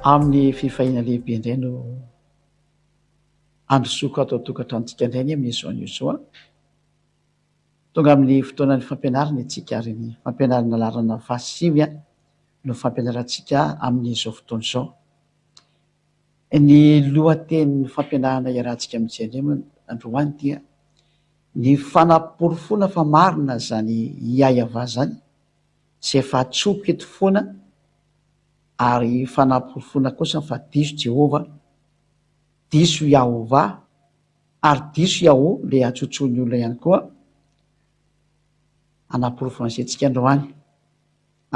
Amin'ny fifaliana lehibe indray no androsoako ato an-tokantranontsika indray anie amin'izao anio izao an. Tonga amin'ny fotoanan'ny fampianarana isika ary ny fampianarana laharana fahasivy no fampianarantsika amin'izao fotoana izao. Ny lohatenin'ny fampianarana iarahantsika mijery indray moa androany dia ny fanaporofoana fa marina izany Yahweh izany izay efa atsoko eto foana ary fanaporofoana kosa fa diso Jehovah, diso Yahovah ary diso Yahoo ilay atsotsoin'ny olona ihany koa hanaporofo an'izay tsika androany.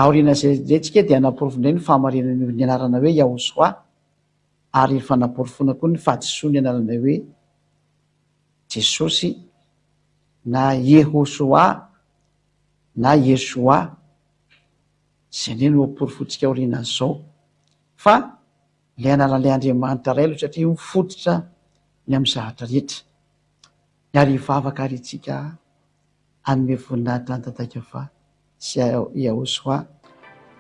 Aorian'izay indray tsika dia hanaporofo indray ny fahamarinan'io ny anarana hoe Yahosoa ary fanaporofoana koa ny fahadisoan'ny anarana hoe Jesosy na Yehosoa na Yeshoa. Izay indray no hoporofointsika aorianan'izao fa ilay anaran'ilay Andriamanitra Ray aloha satria io no fototra ny amin'ny zavatra rehetra. Ary hivavaka ary isika hanome voninahitra an'i Dadakava sy Yahosoa.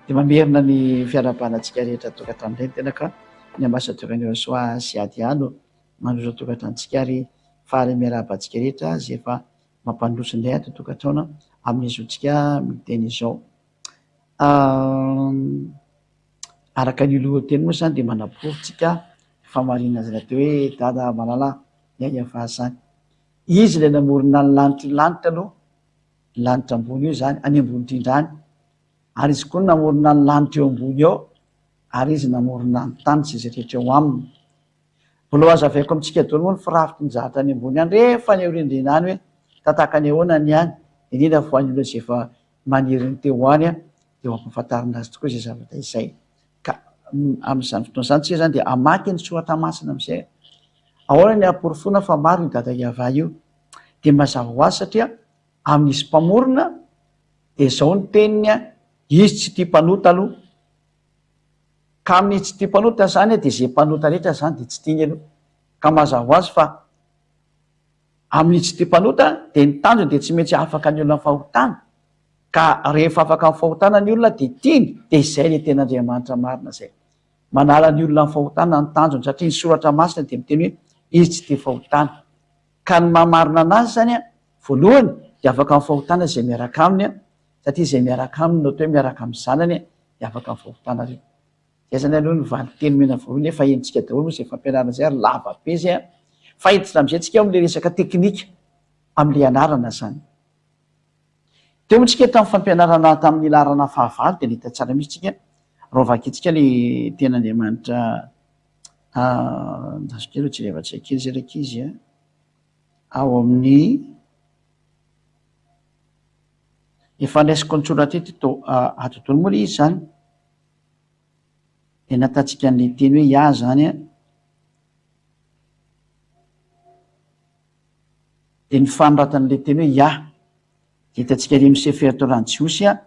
Dia mamerina ny fiarahabana antsika rehetra tokantrano indray ny tena ka ny ambasadaoran'i Yahosoa sy Adia no mandroso tokantranontsika ary faly miarahaba antsika rehetra izay efa mampandroso indray ato an-tokantrano amin'izao tsika miteny izao. Araka ny lohateny moa izany dia manaporofo tsika fahamarinana izany atao hoe Dada malala Yahya izany. Izy ilay namorona ny lanitry ny lanitra aloha, ny lanitra ambony io izany, any ambony indrindra any. Ary izy koa no namorona ny lanitra eo ambony eo, ary izy namorona ny tany sy izay rehetra eo aminy. Mbola ho hazavaiko amintsika daholo moa ny firafitry ny zavatra any ambony any rehefa any aoriandriana any hoe tataka any ahoana ny any, indrindra fa ho an'ny olona izay efa maniry ny te ho any dia ho ampahafantarina azy tokoa izay zavatra izay. Ka amin'izany fotoana izany tsika izany dia hamaky ny soratra masina amin'izay. Ahoana ny haporofoana fa maro io Dada Yavah io? Dia mazava ho azy satria amin'izy mpamorona dia izao ny teniny, izy tsy tia mpanota aloha. Ka amin'ny tsy tia mpanota izany dia izay mpanota rehetra izany dia tsy tiany aloha. Ka mazava ho azy fa amin'ny tsy tia mpanota dia ny tanjony dia tsy maintsy afaka ny olona amin'ny fahotana. Ka rehefa afaka amin'ny fahotana ny olona dia tiany, dia izay ilay tena Andriamanitra marina izay. Manala ny olona amin'ny fahotana ny tanjony satria ny soratra masina dia miteny hoe izy tsy tia fahotana. Ka ny maha marina anazy izany voalohany dia afaka amin'ny fahotana izay miaraka aminy satria izay miaraka aminy no atao hoe miaraka amin'ny zanany dia afaka amin'ny fahotana reo. Zay zany aloha ny valinteny omena voalohany efa henontsika daholo moa izay fampianarana izay ary lava be izay an! Fa hiditra amin'izay tsika ao amin'ilay resaka teknika amin'ilay anarana zany. Teo moa tsika tamin'ny fampianarana tamin'ny laharana fahavalo dia nahita tsara mihitsy tsika raha vakintsika ilay tenin'Andriamanitra andraso kely hojerevantsika kely izay rankizy a! Ao amin'ny Efa raisiko an-tsoratra eto ato daholo moa ilay izy izany. Dia nataontsika an'ilay teny hoe Yah izany an. Dia ny fanoratana ilay teny hoe Yah. Dia hitantsika ery amin'ny Sefer Torah Jiosy an,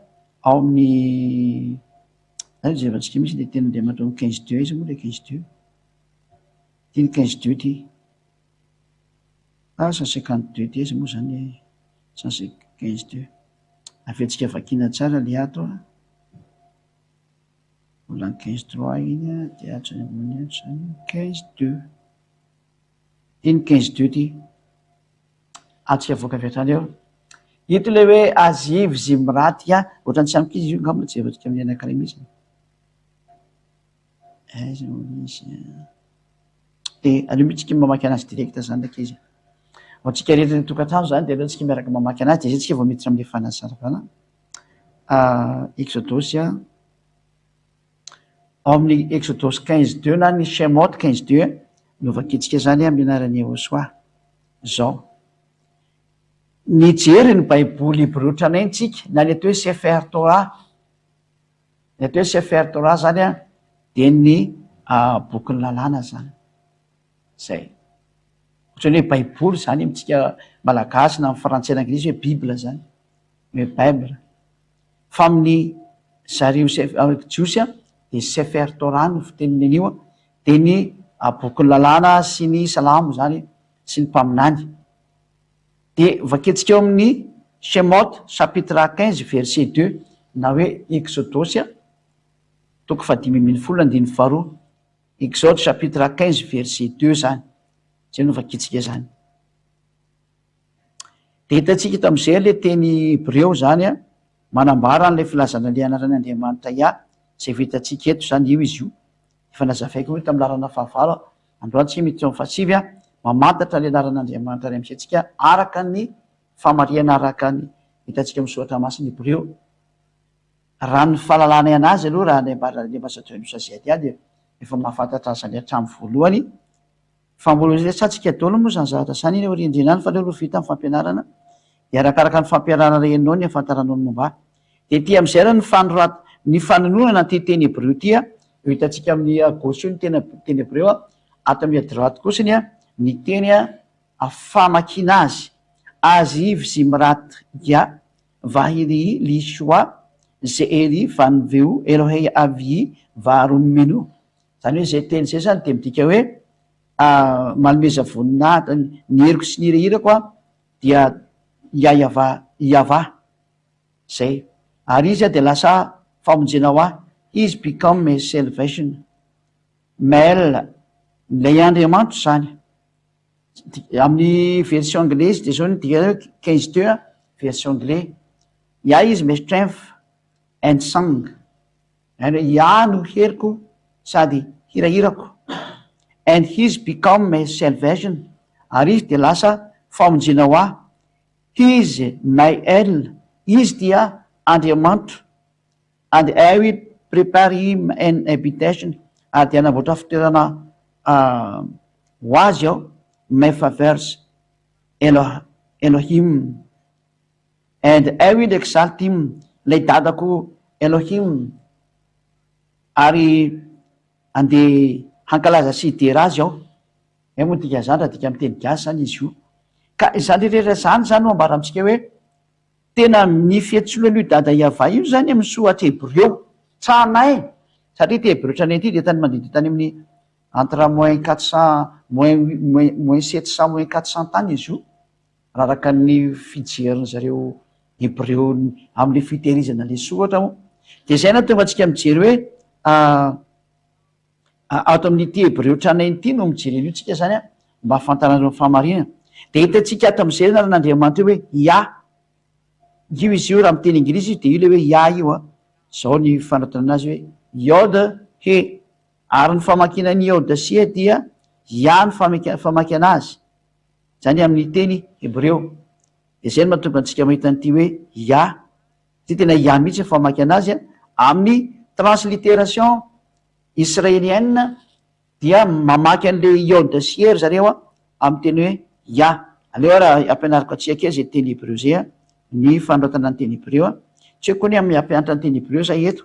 ao amin'ny, aiza jerevantsika mihitsy ilay tenin'Andriamanitra ao amin'ny quinze deux, aiza moa ilay quinze deux? Ity ny quinze deux ity. Ah, 152 ty aiza moa zany e? 152. Averintsika vakiana tsara le ato a. Mbola ny quinze trois iny a, dia ato zany ambony ato zany quinze deux. Ty ny quinze deux ty. Atsika avoaka avy hatrany eo. Ito ilay hoe Aziv Zimraty a, ohatran'ny tsy amiko izy io angamba jerentsika amin'ny anankiray mihitsy. Aiza moa izy a? Dia aleo mihitsy tsika mamaky anazy direct zany rankizy. Ho antsika rehetra any an-tokantrano zany dia aleo tsika miaraka mamaky anazy dia zay tsika vao miditra amin'ilay fanazavana. Exodosy a, ao amin'ny Exodosy quinze deux na ny Shemot quinze deux no vakintsika zany amin'ny anaran'i Yehosua. Zao. Nijery ny baiboly hebreo tranainy tsika na ny atao hoe Sefer Torah. Ny atao hoe Sefer Torah zany an, dia ny bokin'ny lalàna zany. Zay. Ohatran'ny hoe baiboly zany amintsika malagasy na amin'ny frantsay na anglisy hoe bible zany, ny hoe bible. Fa amin'ny zareo jiosy an, dia Sefer Torah no fiteniny an'io an, dia ny bokin'ny lalàna sy ny salamo zany sy ny mpaminany. Dia vakintsika eo amin'ny Shemot chapitre 15 verset 2 na hoe Eksodosy toko fahadimy ambin'ny folo andininy faharoa. Exode chapitre 15 verset 2 zany, zay no vakintsika zany. De hitantsika eto am'izay le teny hebreo zany a, manambara an'ilay filazana le anaran' Andriamanitra Yah, zay efa hitantsika eto zany, io izy io. Efa nazavaiko moa tamin'ny laharana fahavalo, androany tsika miditra amin'ny fahasivy a, mamantatra le anaran'Andriamanitra any am'izay tsika araka ny famarihana araka ny hitantsika amin'ny soratra masina hebreo. Raha ny fahalalanay anazy aloha, raha ny ambaran'ny ambassadeur Moussa Ziadia dia efa mahafantatra azy zany hatramin'ny voalohany, fa mbola ho resahantsika daholo moa zany zavatra zany eny aoriandriana any, fa aleo aloha vita ny fampianarana, dia arakaraka ny fampianarana henonao ny ahafantaranao ny momba ahy. Dia ety amin'izay ary ny fanorat-, ny fanononana an'ity teny hebreo ity, eo hitantsika amin'ny à gauche io ny tena teny hebreo, ato amin'ny à droite kosany ny teny famakiana azy, Aziv Zimrat Yah, Vahiri Lishua, Ze'eri Vanveu Elohei Avyi Varumminu. Izany hoe izay teny izay izany dia midika hoe manomeza voninahitra, ny heriko sy ny hirahirako dia Yahyav, Yavah. Izay. Ary izy dia lasa famonjena ho ahy, He is become my salvation. Mel, ilay Andriamanitro izany. Amin'ny version anglaise dia zao ny dikany hoe 15 deux version anglais. Yah is my strength and song. Zany hoe Yah no heriko sady hirahirako. And he's become my salvation. Ary izy dia lasa famonjena ho ahy. He is my El. Izy dia Andriamanitro. And I will prepare him an habitation, ary dia hanamboatra fitoerana ho azy aho, my favors, Elohim, and I will exalt him, ilay dadako Elohim, ary andeha hankalaza sy hidera azy aho. Izay moa ny dikan'izany raha adika amin'ny teny gasy izany izy io. Ka izany rehetra izany izany no ambara amintsika hoe Tena ny fiantsoana an'io Dada Yavah io izany amin'ny soratra hebreo tranainy, satria ity hebreo tranainy ity dia tany manodidina tany amin'ny entre moins 400, moins moins moins 700, moins 400 tany izy io, raha araka ny fijerin'ny zareo hebreo amin'ilay fitehirizana ilay soratra moa. Dia izay no nahatonga antsika mijery hoe Ato amin'ity Hebreo tranainy ity no mijery an'io tsika izany an, mba hahafantaranareo ny fahamarinana. Dia hitantsika ato amin'izay anaran'Andriamanitra io hoe Yah. Io izy io, raha amin'ny teny anglisy izy dia io ilay hoe Yah io an. Izao ny fanoratana anazy hoe Yod He. Ary ny famakiana ny Yod sy He dia Yah ny famakiana azy. Izany amin'ny teny Hebreo. Dia izay no mahatonga antsika mahita an'ity hoe Yah. Ity tena Yah mihitsy ny famakiana azy an, amin'ny transliteration Israelienne dia mamaky an'le Yod sy He ry zareo an, amin'ny teny hoe Yah. Aleo ary ampianariko antsika kely izay teny hebreo izay an, ny fanoratana ny teny hebreo an. Tsy hoe koa ny hampianatra ny teny hebreo za eto,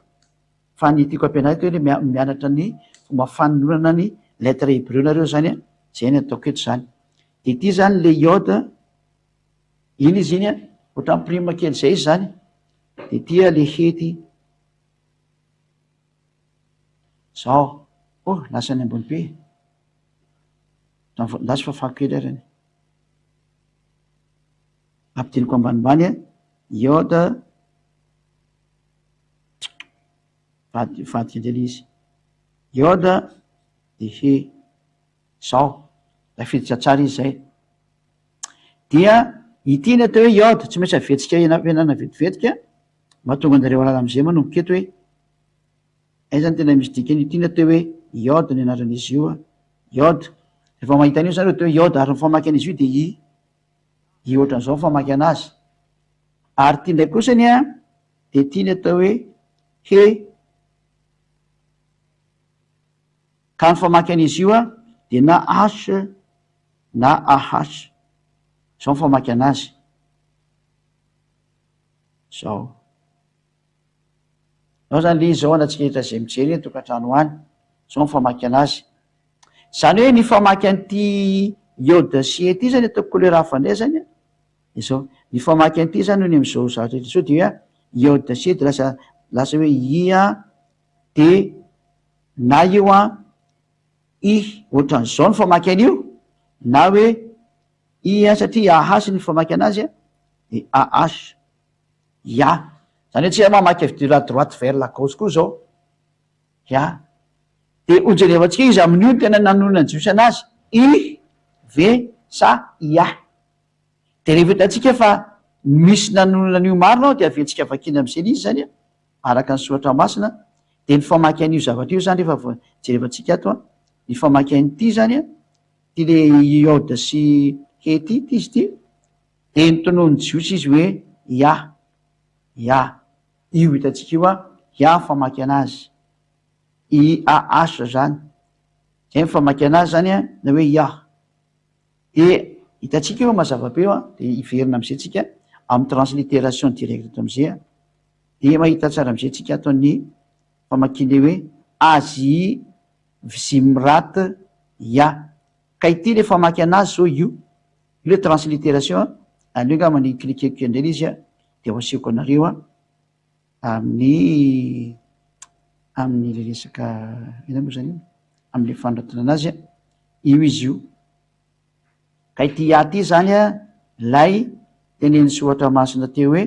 fa ny tiako ampianarina eto hoe mianatra ny fomba fanononana ny lettre hebreo nareo zany an, izay ny ataoko eto zany. Dia ity zany le Yod, iny izy iny an, ohatran'ny prime kely izay izy zany, dia ity le He ity. Zao. Oh, lasa any ambony be. Lasa fafako kely ary any. Ampidiniko ambanimbany a. Iode. Vady vadika indray ilay izy. Iode de he. Zao. Tafiditra tsara izy zay. Dia ity ny atao hoe iode, tsy maintsy avetsika ena vetivetika. Mahatonga anjareo hahalala amizay manomboka eto hoe aiza no tena misy dikany ity ny atao hoe iode ny anaran'izy io a, iode, rehefa mahita an'io zany atao hoe iode ary ny famaky an'izy io dia i, i ohatran'izao ny famaky anazy, ary ity indray kosany a dia ity ny atao hoe he, ka ny famaky an'izy io a dia na h na ah, zao ny famaky anazy. Zao. Zao zany le izy zao antsika rehetra zay mijery any tokantrano any. Zao ny famaky anazy. Zany hoe ny famaky an'ity iode sy e ty zany ataoko couleur hafa indray zany an. De zao. Ny famaky an'ity zany hono am'zao zavatra rehetra zao dia iode sy e de lasa lasa hoe i an de na io an i ohatran'izao ny famaky an'io na hoe I an satria AH ny famaky anazy an, de AH. Ya. Zany hoe tsika mamaky avy de la droite vers la gauche koa zao. Ya. Dia hojerevantsika iza amin'io no tena nanonona ny Jiosy anazy, I ve sa Iah? Dia rehefa hitantsika fa misy nanonona an'io marina ao dia aventsika vakiana amin'izay ilay izy izany an, araka ny soratra masina, dia ny famaky an'io zavatra io izany rehefa jerevantsika ato an, ny famaky an'ity izany an, ity le Iod sy He ity, ity izy ity, dia notononin'ny Jiosy izy hoe Iah, Iah, io hitantsika io an, Iah famaky anazy. IAH zany. Zay ny famaky anazy zany an, na hoe Yah. De hitantsika eo mazava be eo an, de hiverina amizay tsika amin'ny transliteration direct eto amizay an, de mahita tsara amizay tsika ato ny famakiana hoe Azi Vzimrat Yah. Ka ity le famaky anazy zao io, io le transliteration an, aleo angamba ny cliquer-ko indray le izy an, de ho asehoko anareo an. Amin'ny amin'ilay resaka inona moa izany io? Amin'ilay fanoratana anazy an, io izy io. Ka ity A ity izany an, ilay tenenin'ny soratra masina teo hoe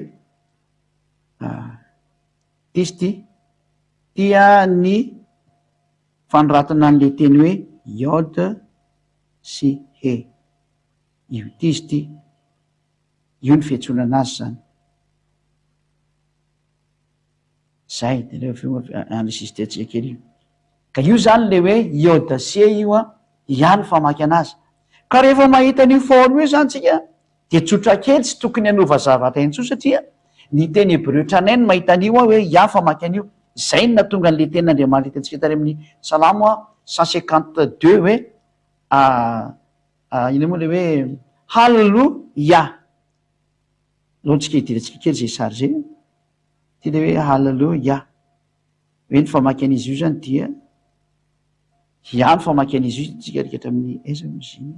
ity izy ity, ity an ny fanoratana an'ilay teny hoe Yod sy He. Io ity izy ity. Io ny fiantsoana anazy izany. Zay, de reo avy eo enregistré-ntsika kely io. Ka io zany le hoe iodase io an, ihany famaky anazy. Ka rehefa mahita an'io forme io zany tsika de tsotra kely tsy tokony hanova zavatra intsony satria ny teny hebreo tranainy mahita an'io an hoe ihany famaky an'io. Zay no nahatonga an'le tenin'Andriamanitra hitantsika tany amin'ny Salamo 152 hoe inona moa le hoe Hallelujah. Aleo tsika hidirantsika kely zay sary zay. Ty le hoe haleloia. Hoe ny famaky an'izy io zany dia Ia ny famaky an'izy io tsika rikatra amin'ny aiza moa izy iny?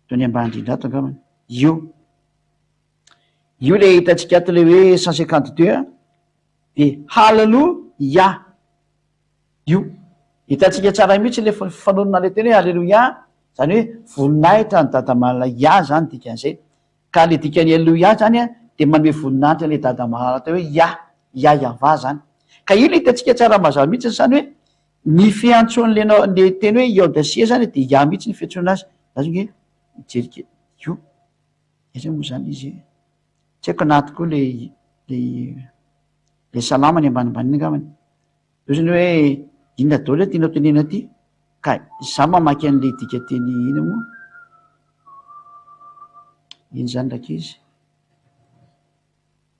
Ato any ambany indrindra ato angambany. Io. Io le hitantsika ato le hoe 152 a. De haleloia. Io. Hitantsika tsara mihitsy le fanonona le teny hoe haleloia, zany hoe voninahitra ny dada malala Ia zany dikan'izay. Ka le dikan'ny Haleloia zany an, dia manome voninahitra an'ilay dada malala atao hoe Ia, Ia Yavah zany. Ka io le hitantsika tsara mazava mihitsy zany hoe ny fiantsoan'le nao le teny hoe Iodasia zany dia Ia mihitsy ny fiantsoana azy. Za zao nge mijery kely io, aiza moa zany izy e? Tsy haiko na ato koa le le le salama any ambanimbany iny angambany. Ohatrany hoe inona daholo le tianao tenenina aty? Ka za mamaky an'le dikateny ina moa? Ino zany rankizy?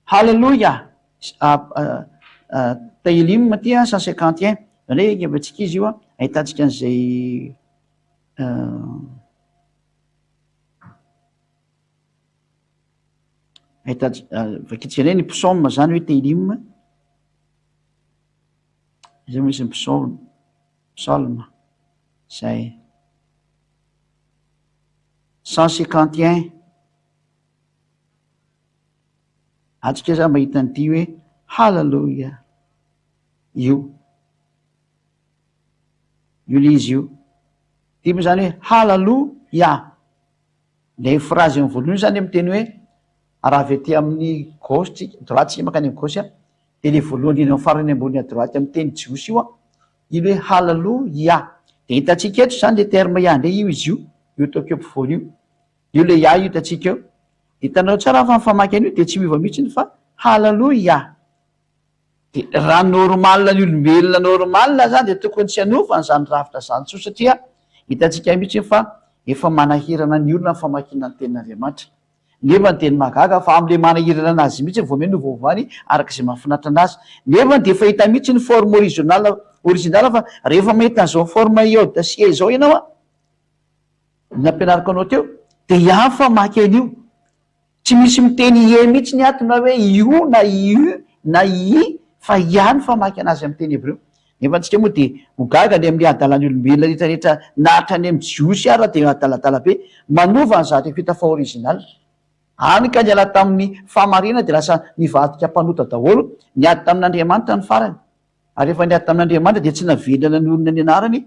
Haleloia! Tehilim aty an, 151. Zany hoe ekentsika izy io an, ahitantsika an'izay ahitantsika, vakintsika indray ny psaume zany hoe Tehilim. Izay moa izy ny psaume, psalme, izay. 151. Atsika za mahita an'ity hoe haleloia io. Io le izy io. Ity moa zany hoe haleloia. Ilay phrase eo voalohany zany miteny hoe raha avy aty amin'ny gauche tsika, droite tsika mankany amin'ny gauche dia ilay voalohany indrindra amin'ny farany ambony à droite amin'ny teny jiosy io an, iny hoe haleloia. Dia hitantsika eto izany ilay terme ia indray io izy io, io ataoko eo ampovoany io. Io ilay ia io hitantsika eo. Hitanareo tsara fa ny famaky an'io dia tsy miova mihitsy fa haleloia. Dia raha normal ny olombelona normal zany dia tokony tsy hanova an'izany rafitra izany intsony satria hitantsika mihitsy fa efa manahirana ny olona ny famakiana ny tenin'Andriamanitra. Nefa ny teny mahagaga fa amin'ilay manahirana anazy mihitsy vao miha novaovany araka izay mahafinaritra anazy. Nefa dia efa hita mihitsy ny forme original original fa rehefa mahita an'izao forme iode sy e izao ianao an, ny nampianariko anao teo dia ihany famaky an'io. Tsy misy miteny ie mihitsy ny ato na hoe iu na iu na ii fa ia ny famaky anazy amin'ny teny hebreo. Nefa antsika moa dia ho gaga ny amin'ny hadalan'ny olombelona rehetra rehetra na hatrany amin'ny jiosy ara dia adaladala be manova ny zavatra efa hita fa original. Hany ka niala tamin'ny fahamarinana dia lasa nivadika mpanota daholo, niady tamin'Andriamanitra ny farany. Ary rehefa niady tamin'Andriamanitra dia tsy navelana nanorina ny anarany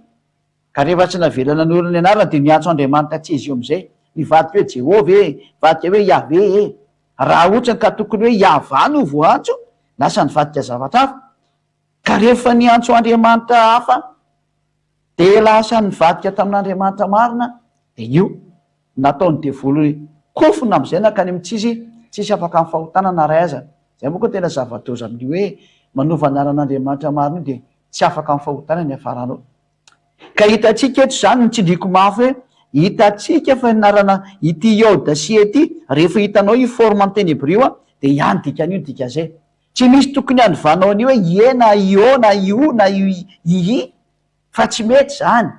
Ka rehefa tsy navela nanorina ny anarany dia niantso Andriamanitra tsy izy io amin'izay. Nivadika hoe Jehovah e, nivadika hoe Yahveh e. Raha otrany ka tokony hoe Yahvah no voaantso, lasa nivadika zavatra hafa. Ka rehefa niantso Andriamanitra hafa. Dia lasa nivadika tamin'Andriamanitra marina, dia io nataon'ny devoly kofona amin'izay nankany amin'ny tsisy, tsisy afaka amin'ny fahotana na ray aza. Izay manko no tena zava-doza amin'io hoe manova anaran'Andriamanitra marina io dia tsy afaka amin'ny fahotana ny hiafaranao. Ka hitantsika eto izany ny tsindriako mafy hoe hitantsika fa anarana ity Yod sy He ity rehefa hitanao io forme amin'ny teny hebreo a dia ihany dikan'io ny dikan'izay. Tsy misy tokony hanovanao an'io hoe Ie na Io na Iu na Ii fa tsy mety izany.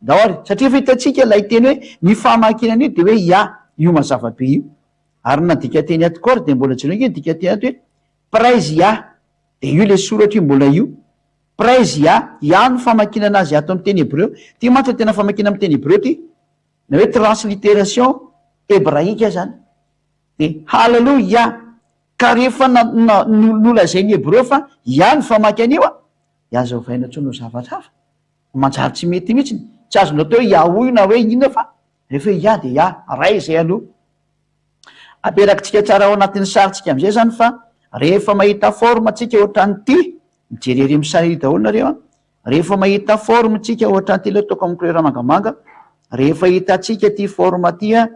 Ndao ary, satria efa hitantsika ilay teny hoe ny famakiana an'io dia hoe Yah, io mazava be io. Ary ny nadika teny ato koa ary dia mbola jereo ange ny dikanteny ato hoe Praise Yah, dia io ilay soratra io mbola io. Praise Yah, Yah no famakiana anazy ato amin'ny teny hebreo. Ity mantsy no tena famakiana amin'ny teny hebreo ity, na hoe transliteration hebraika izany. Dia Haleloia! Ka rehefa nolazain'ny hebreo fa Yah no famaky an'io, dia aza ovaina intsony ho zavatra hafa. Manjary tsy mety mihitsy. Tsy azonao atao hoe Yahoo io na hoe inona fa rehefa hoe Yah dia Yah. Ray izay aloha. Aperakitsika tsara ao anatin'ny sarintsika amin'izay izany fa rehefa mahita forme tsika ohatran'ity, mijery ery amin'ny sary ery daholo nareo an, rehefa mahita forme tsika ohatran'ity aloha ataoko amin'ny couleur mangamanga, rehefa hitantsika ity forme ity an,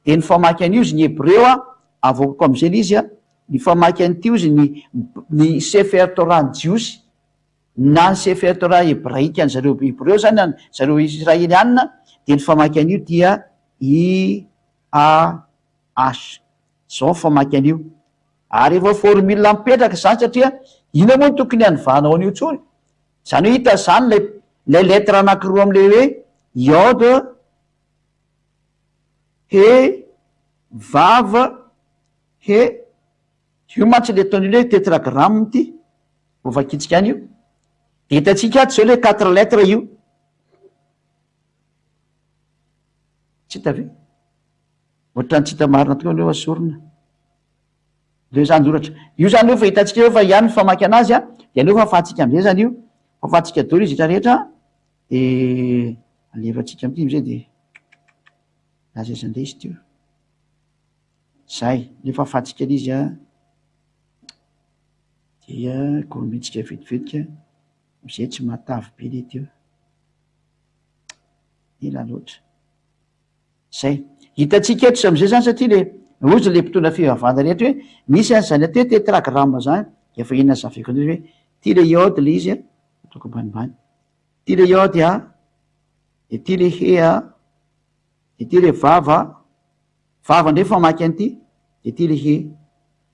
dia ny famaky an'io izy ny hebreo an, avoakako amin'izay ilay izy an, ny famaky an'ity ozy ny ny sefer Torah ny jiosy, na ny sefer Torah hebraika ny zareo hebreo izany an, zareo israelianina, dia ny famaky an'io dia i AH. Zao ny famaky an'io. Ary efa formule mipetraka izany satria inona moa no tokony hanovanao an'io intsony? Izany hoe hita izany ilay ilay lettre anankiroa amin'ilay hoe Yod, He, Vav, He. Io mantsy ilay ataon'io hoe tetragramme ity. Voavakintsika any io. Dia hitantsika ato izao ilay quatre lettres io. Tsy hita ve? Ohatran'ny tsy hita marina tokoa aleo asorina. Aleo zany oratra. Io zany aloha efa hitantsika eo fa ihany ny famaky anazy a, de aleo fafantsika amizay zany io. Fafantsika daholo izy rehetra rehetra de alefantsika amity amizay de lasa aiza indray izy teo. Zay, aleo fafantsika le izy a, dia gourmet-tsika vetivetika amizay tsy matavy be le teo. Ela loatra. Zay. Hitantsika eto amin'izay zany satria le hozy le mpitondra fivavahana rehetra hoe misy an'izany atao hoe tetragramme zany, efa inona zaveko an'io hoe ty le iode le izy a, ataoko ambanimbany, ty le iode a, de ty le he a, de ty le vava, vava ndray famaky an'ity, de ty le he.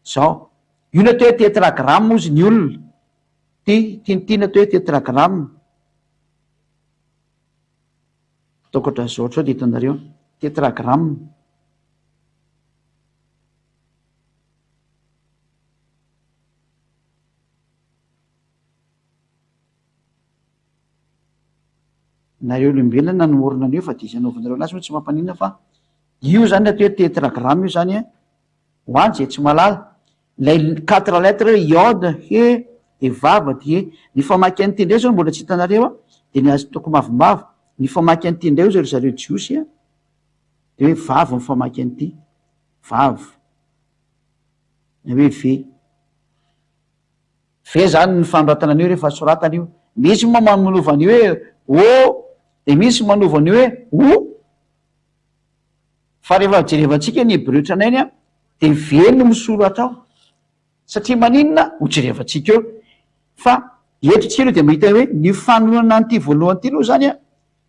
Zao. Io no atao hoe tetragramme hozy ny olona. Ty, ty ty no atao hoe tetragramme. Ataoko ohatran'izao ohatr'izao dia hitanareo. Tetragramme. Nareo olombelona no namorona an'io fa dia izay anaovanareo anazy moa tsy mampaninona fa io zany ny atao hoe tetragramme io zany an, ho any izay tsy mahalala. Ilay quatre lettres hoe iode, he, dia vava, dia he. Ny famaky an'ity indray izao mbola tsy hitanareo an, dia ny azy toko mavomavo. Ny famaky an'ity indray hozy ry zareo jiosy an, dia hoe vava ny famaky an'ity, vava, na hoe ve. Ve izany ny fanoratana an'io rehefa soratana io. Misy moa manova an'io hoe o, dia misy manova an'io hoe o. Fa rehefa jerevantsika ny hebreo tranainy an, dia ve no misoratra ao. Satria maninona? Ho jerevantsika eo. Fa eto tsika aloha dia mahita hoe ny fanoloana an'ity voalohany ity aloha izany an,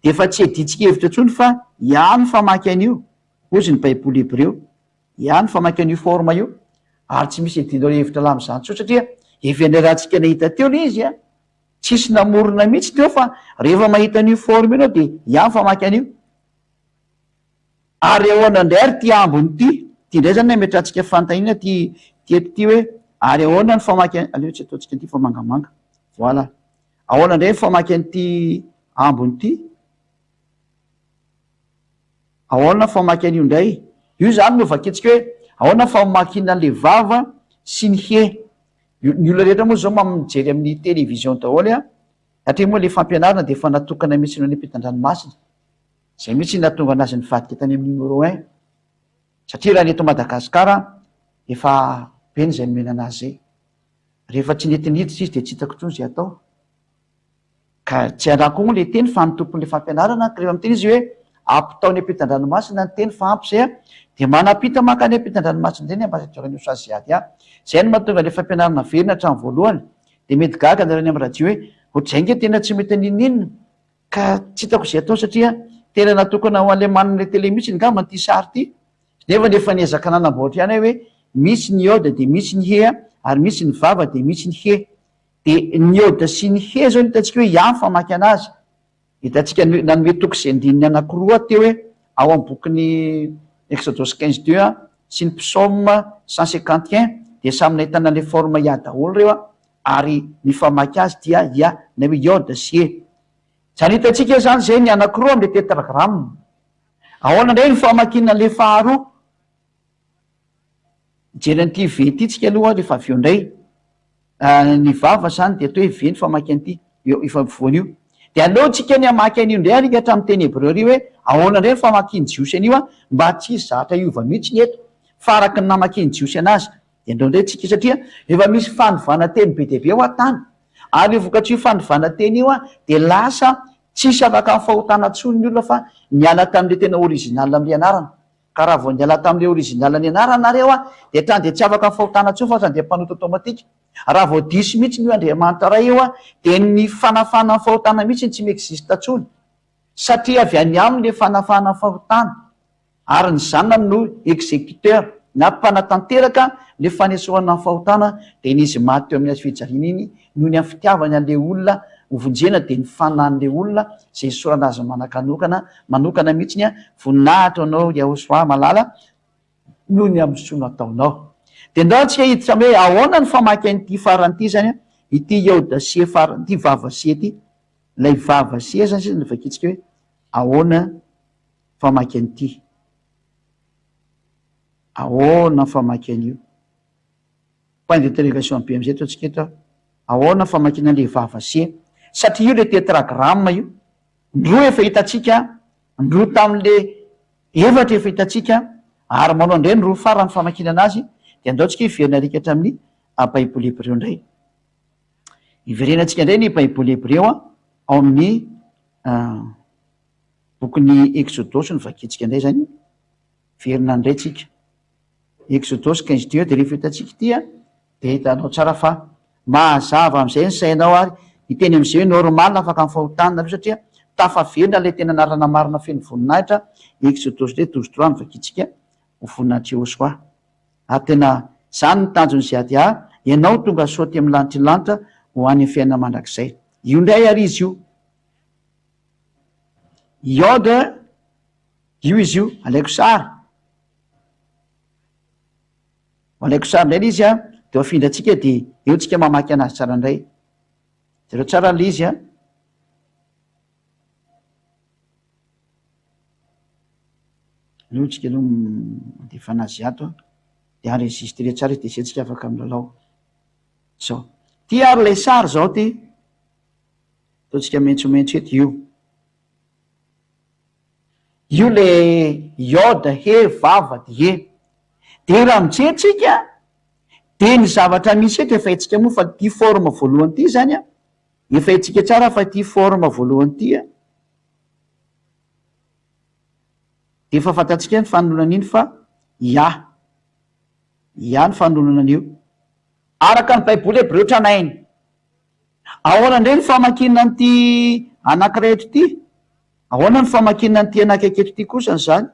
dia efa tsy iadiantsika hevitra intsony fa ihany famaky an'io, hozy ny baiboly hebreo, ihany famaky an'io forme io, ary tsy misy iadianao hevitra laha amin'izany intsony satria efa niarahantsika nahita teo ilay izy an, tsisy namorona mihitsy teo fa rehefa mahita an'io forme io ianao dia ihany famaky an'io. Ary ahoana indray ary ity ambiny ity? Ity indray izany ametrahantsika fanontaniana ity ity eto ity hoe ary ahoana ny famaky an-, aleo tsy ataontsika an'ity fa mangamanga. Voilà. Ahoana indray ny famaky an'ity ambiny ity? Ahoana ny famaky an'io indray? Io izany no vakintsika hoe ahoana ny famakiana an'ilay vava sy ny hehy. Ny olona rehetra moa izao mijery amin'ny télévision daholo an, satria moa ilay fampianarana dia efa natokana mihitsy ny any ampitan-dranomasina. Zay mihitsy ny nahatonga anazy nivadika tany amin'ny numéro un satria raha ny eto Madagascar efa be ny zay nomena anazy zay. Rehefa tsy nety niditra izy dia tsy hitako intsony zay atao. Ka tsy iaraha koa moa le teny fa ny tompon'le fampianarana ka rehefa miteny izy hoe ampitao any ampitan-dranomasina ny teny fa ampy zay a, dia manampita mankany ampitan-dranomasina indray ny ambassadeur-n'i Osazy-Ady a. Zay no mahatonga le fampianarana averina hatramin'ny voalohany. Dia mety gaga nareo any amin'ny radio hoe ohatr'izay ange tena tsy mety n'inon'inona ka tsy hitako izay atao satria tena natokana ho an'ilay manana ilay télé mihitsy angamba ity sary ity. Nefa efa niezaka nanamboatra ihany aho hoe misy ny iode dia misy ny he ary misy ny vava dia misy ny he. Dia ny iode sy ny he izao no hitantsika hoe ihany famaky anazy. Hitantsika nanome toko sy andininy anankiroa aho teo hoe ao amin'ny bokin'ny Exodosy 15 deux sy ny Psaume 151 dia samy nahitana an'ilay forme ia daholo ireo ary ny famaky azy dia ia na hoe iode sy he. Izany hitantsika izany izay ny anankiroa amin'ilay tetragramme. Ahoana indray ny famakiana an'ilay faharoa? Mijery an'ity V ity tsika aloha rehefa avy eo indray. Ny vava izany dia atao hoe V ny famaky an'ity, eo efa afovoany io. Dia aleo tsika ny hamaky an'io indray ary hatramin'ny teny hebreo ary hoe ahoana indray ny famakian'ny Jiosy an'io an, mba tsy hisy zavatra hiova mihitsy ny eto fa araka ny namakian'ny Jiosy anazy. Dia andao indray tsika satria efa misy fanovana teny be dia be ao an-tany. Ary io vokatr'io fanovana teny io an dia lasa tsisy afaka amin'ny fahotana intsony ny olona fa niala tamin'ilay tena original amin'ilay anarana. Ka raha vao niala tamin'ilay original ny anarana nareo an, dia hatrany dia tsy afaka ny fahotana intsony fa hatrany dia mpanota automatique. Raha vao diso mihitsy io Andriamanitra Ray io an, dia ny fanafahana ny fahotana mihitsy no tsy mi-existe intsony. Satria avy any aminy ilay fanafahana ny fahotana. Ary ny zanany no executeur na mpanatanteraka ilay fanesorana ny fahotana dia iny izy maty teo amin'ny hazo fijaliana iny noho ny amin'ny fitiavany an'ilay olona hovonjena dia ny fanahin'ilay olona izay nisorana azy manakanokana manokana mihitsiny a, voninahitra ho anao Yahoshuah malala noho ny amin'ny soa nataonao. Dia ndao antsika hiditra amin'ny hoe ahoana ny famaky an'ity farany ity izany a, ity Yaodasie farany ity vavasie ity, ilay vavasie izany sisa no vakintsika hoe ahoana famaky an'ity, ahoana famaky an'io. Point d'interrogation be amizay ataontsika eto a, ahoana famakiana an'ilay vavasie, satria io ilay tetragramme io. Ny roa efa hitantsika, ny roa tamin'le efatra efa hitantsika, ary manao indray ny roa farany famakiana anazy, dia andao tsika hiverina arikatra amin'ny Baiboly Hebreo indray. Hiverenantsika indray ny Baiboly Hebreo ao amin'ny bokin'ny Eksodosy no vakintsika indray izany. Hiverina indray tsika. Eksodosy 15 deux dia rehefa hitantsika ity an, Dia hitanao tsara fa mazava amin'izay ny sainao ary hiteny amin'izay hoe normal afaka amin'ny fahotana nareo satria tafaverina ilay tena anarana marina feno voninahitra Exodus 2 12 3 no vakintsika ho voninahitr'i Yehosua. Ary tena izany ny tanjon'ny ZADA, ianao tonga soa aty amin'ny lanitry ny lanitra ho any amin'ny fiainana mandrakizay. Io indray ary izy io. Iod, io izy io, alaiko sary. Alaiko sary indray ilay izy an, dia afindrantsika dia eo tsika mamaky anazy tsara indray. Jereo tsara ilay izy an. Aleo tsika aloha mandefa anazy ato an, dia enregistrer tsara izy dia izay tsika afaka milalao. Zao. Ty ary ilay sary zao ty. Ataontsika maitsomaitso eto io. Io le iode, he, vava, die. De raha mijery tsika de ny zavatra misy eto efa haintsika moa fa ity forme voalohany ity zany an, efa haintsika tsara fa ity forme voalohany ity an, de efa fantatsika ny fanoloana an'iny fa Yah, Yah ny fanoloana an'io. Araka ny baiboly hebreo tranainy. Ahoana indray ny famakiana an'ity anankiray eto ity? Ahoana ny famakiana an'ity anakaiky eto ity kosa izany?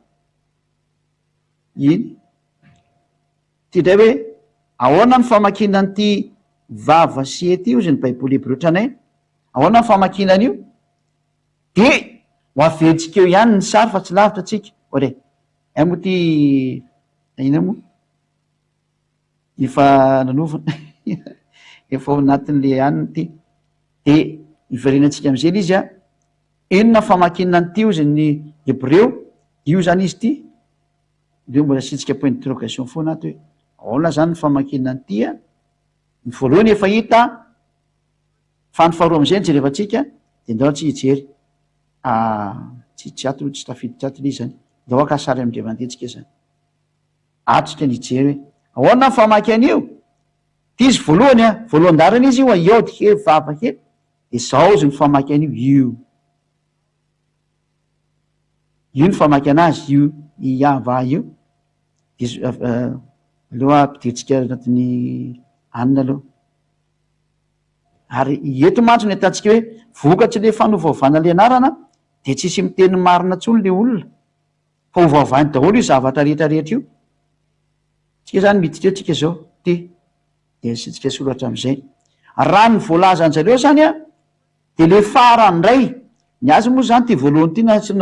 Iny. Ity indray hoe, ahoana ny famakiana an'ity vava sy ety hozy ny Baiboly hebreo tranainy? Ahoana ny famakiana an'io? Dia ho averintsika eo ihany ny sary fa tsy lavitra tsika. Ore. Hay moa ity inona moa? Efa nanova efa ao anatin'le anona ity. Dia hiverenantsika amin'izay ilay izy an. Inona famakiana an'ity hozy ny hebreo, io izany izy ity. Aleo mbola asiantsika point d'interrogation foana ato hoe ahoana izany ny famakiana an'ity an. Ny voalohany efa hita fa ny faharoa amin'izay no jerevantsika dia ndao antsika hijery. Tsy tsy ato tsy tafiditra ato ilay izy izany. Ndao haka sary amin'indray mandeha tsika izany. Atrika ny hijery hoe ahoana ny famaky an'io. Ity izy voalohany an, voalohan-dalana izy io an, iod he vava he. Dia zao izy ny famaky an'io, io. Io ny famaky anazy, io Iava io. Dia aleo ampidirintsika anatin'ny anona aloha. Ary eto mantsy no ahitantsika hoe vokatry le fanovaovana le anarana dia tsisy miteny marina intsony le olona fa ovaovainy daholo io zavatra rehetra rehetra io. Tsika zany miditra eo tsika zao ty dia asiantsika soratra amizay. Raha ny voalazan-jareo zany an dia le farany indray, ny azy moa zany ty voalohany ty na tsy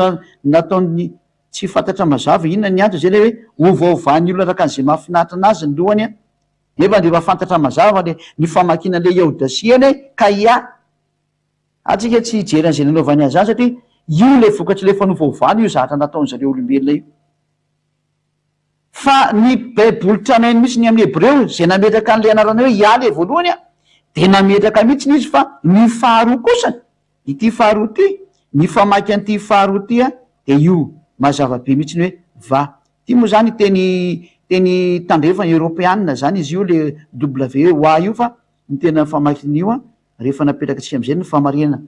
nataony tsy fantatra mazava inona ny antony zay le hoe ovaovan'ny olona araka an'izay mahafinaritra anazy ny lohany an. Nefa dia efa fantatra mazava le ny famakiana le Yaodasia anie ka ia atsika tsy hijery an'izay nanaovany azy any satria io le vokatry le fanovaovana io zahatra nataon'zareo olombelona io. Fa ny baiboly tranainy mihitsy ny amin'ny hebreo izay nametraka an'le anarana hoe Yah le voalohany a dia nametraka mihitsy izy fa ny faharoa kosany ity faharoa ity ny famaky an'ity faharoa ity a dia io mazava be mihitsy ny hoe va Ity moa zany teny teny tandrefana, eoropeanina zany izy io le WA io fa ny tena famakin'io an rehefa napetrakitsika amizay ny famarinana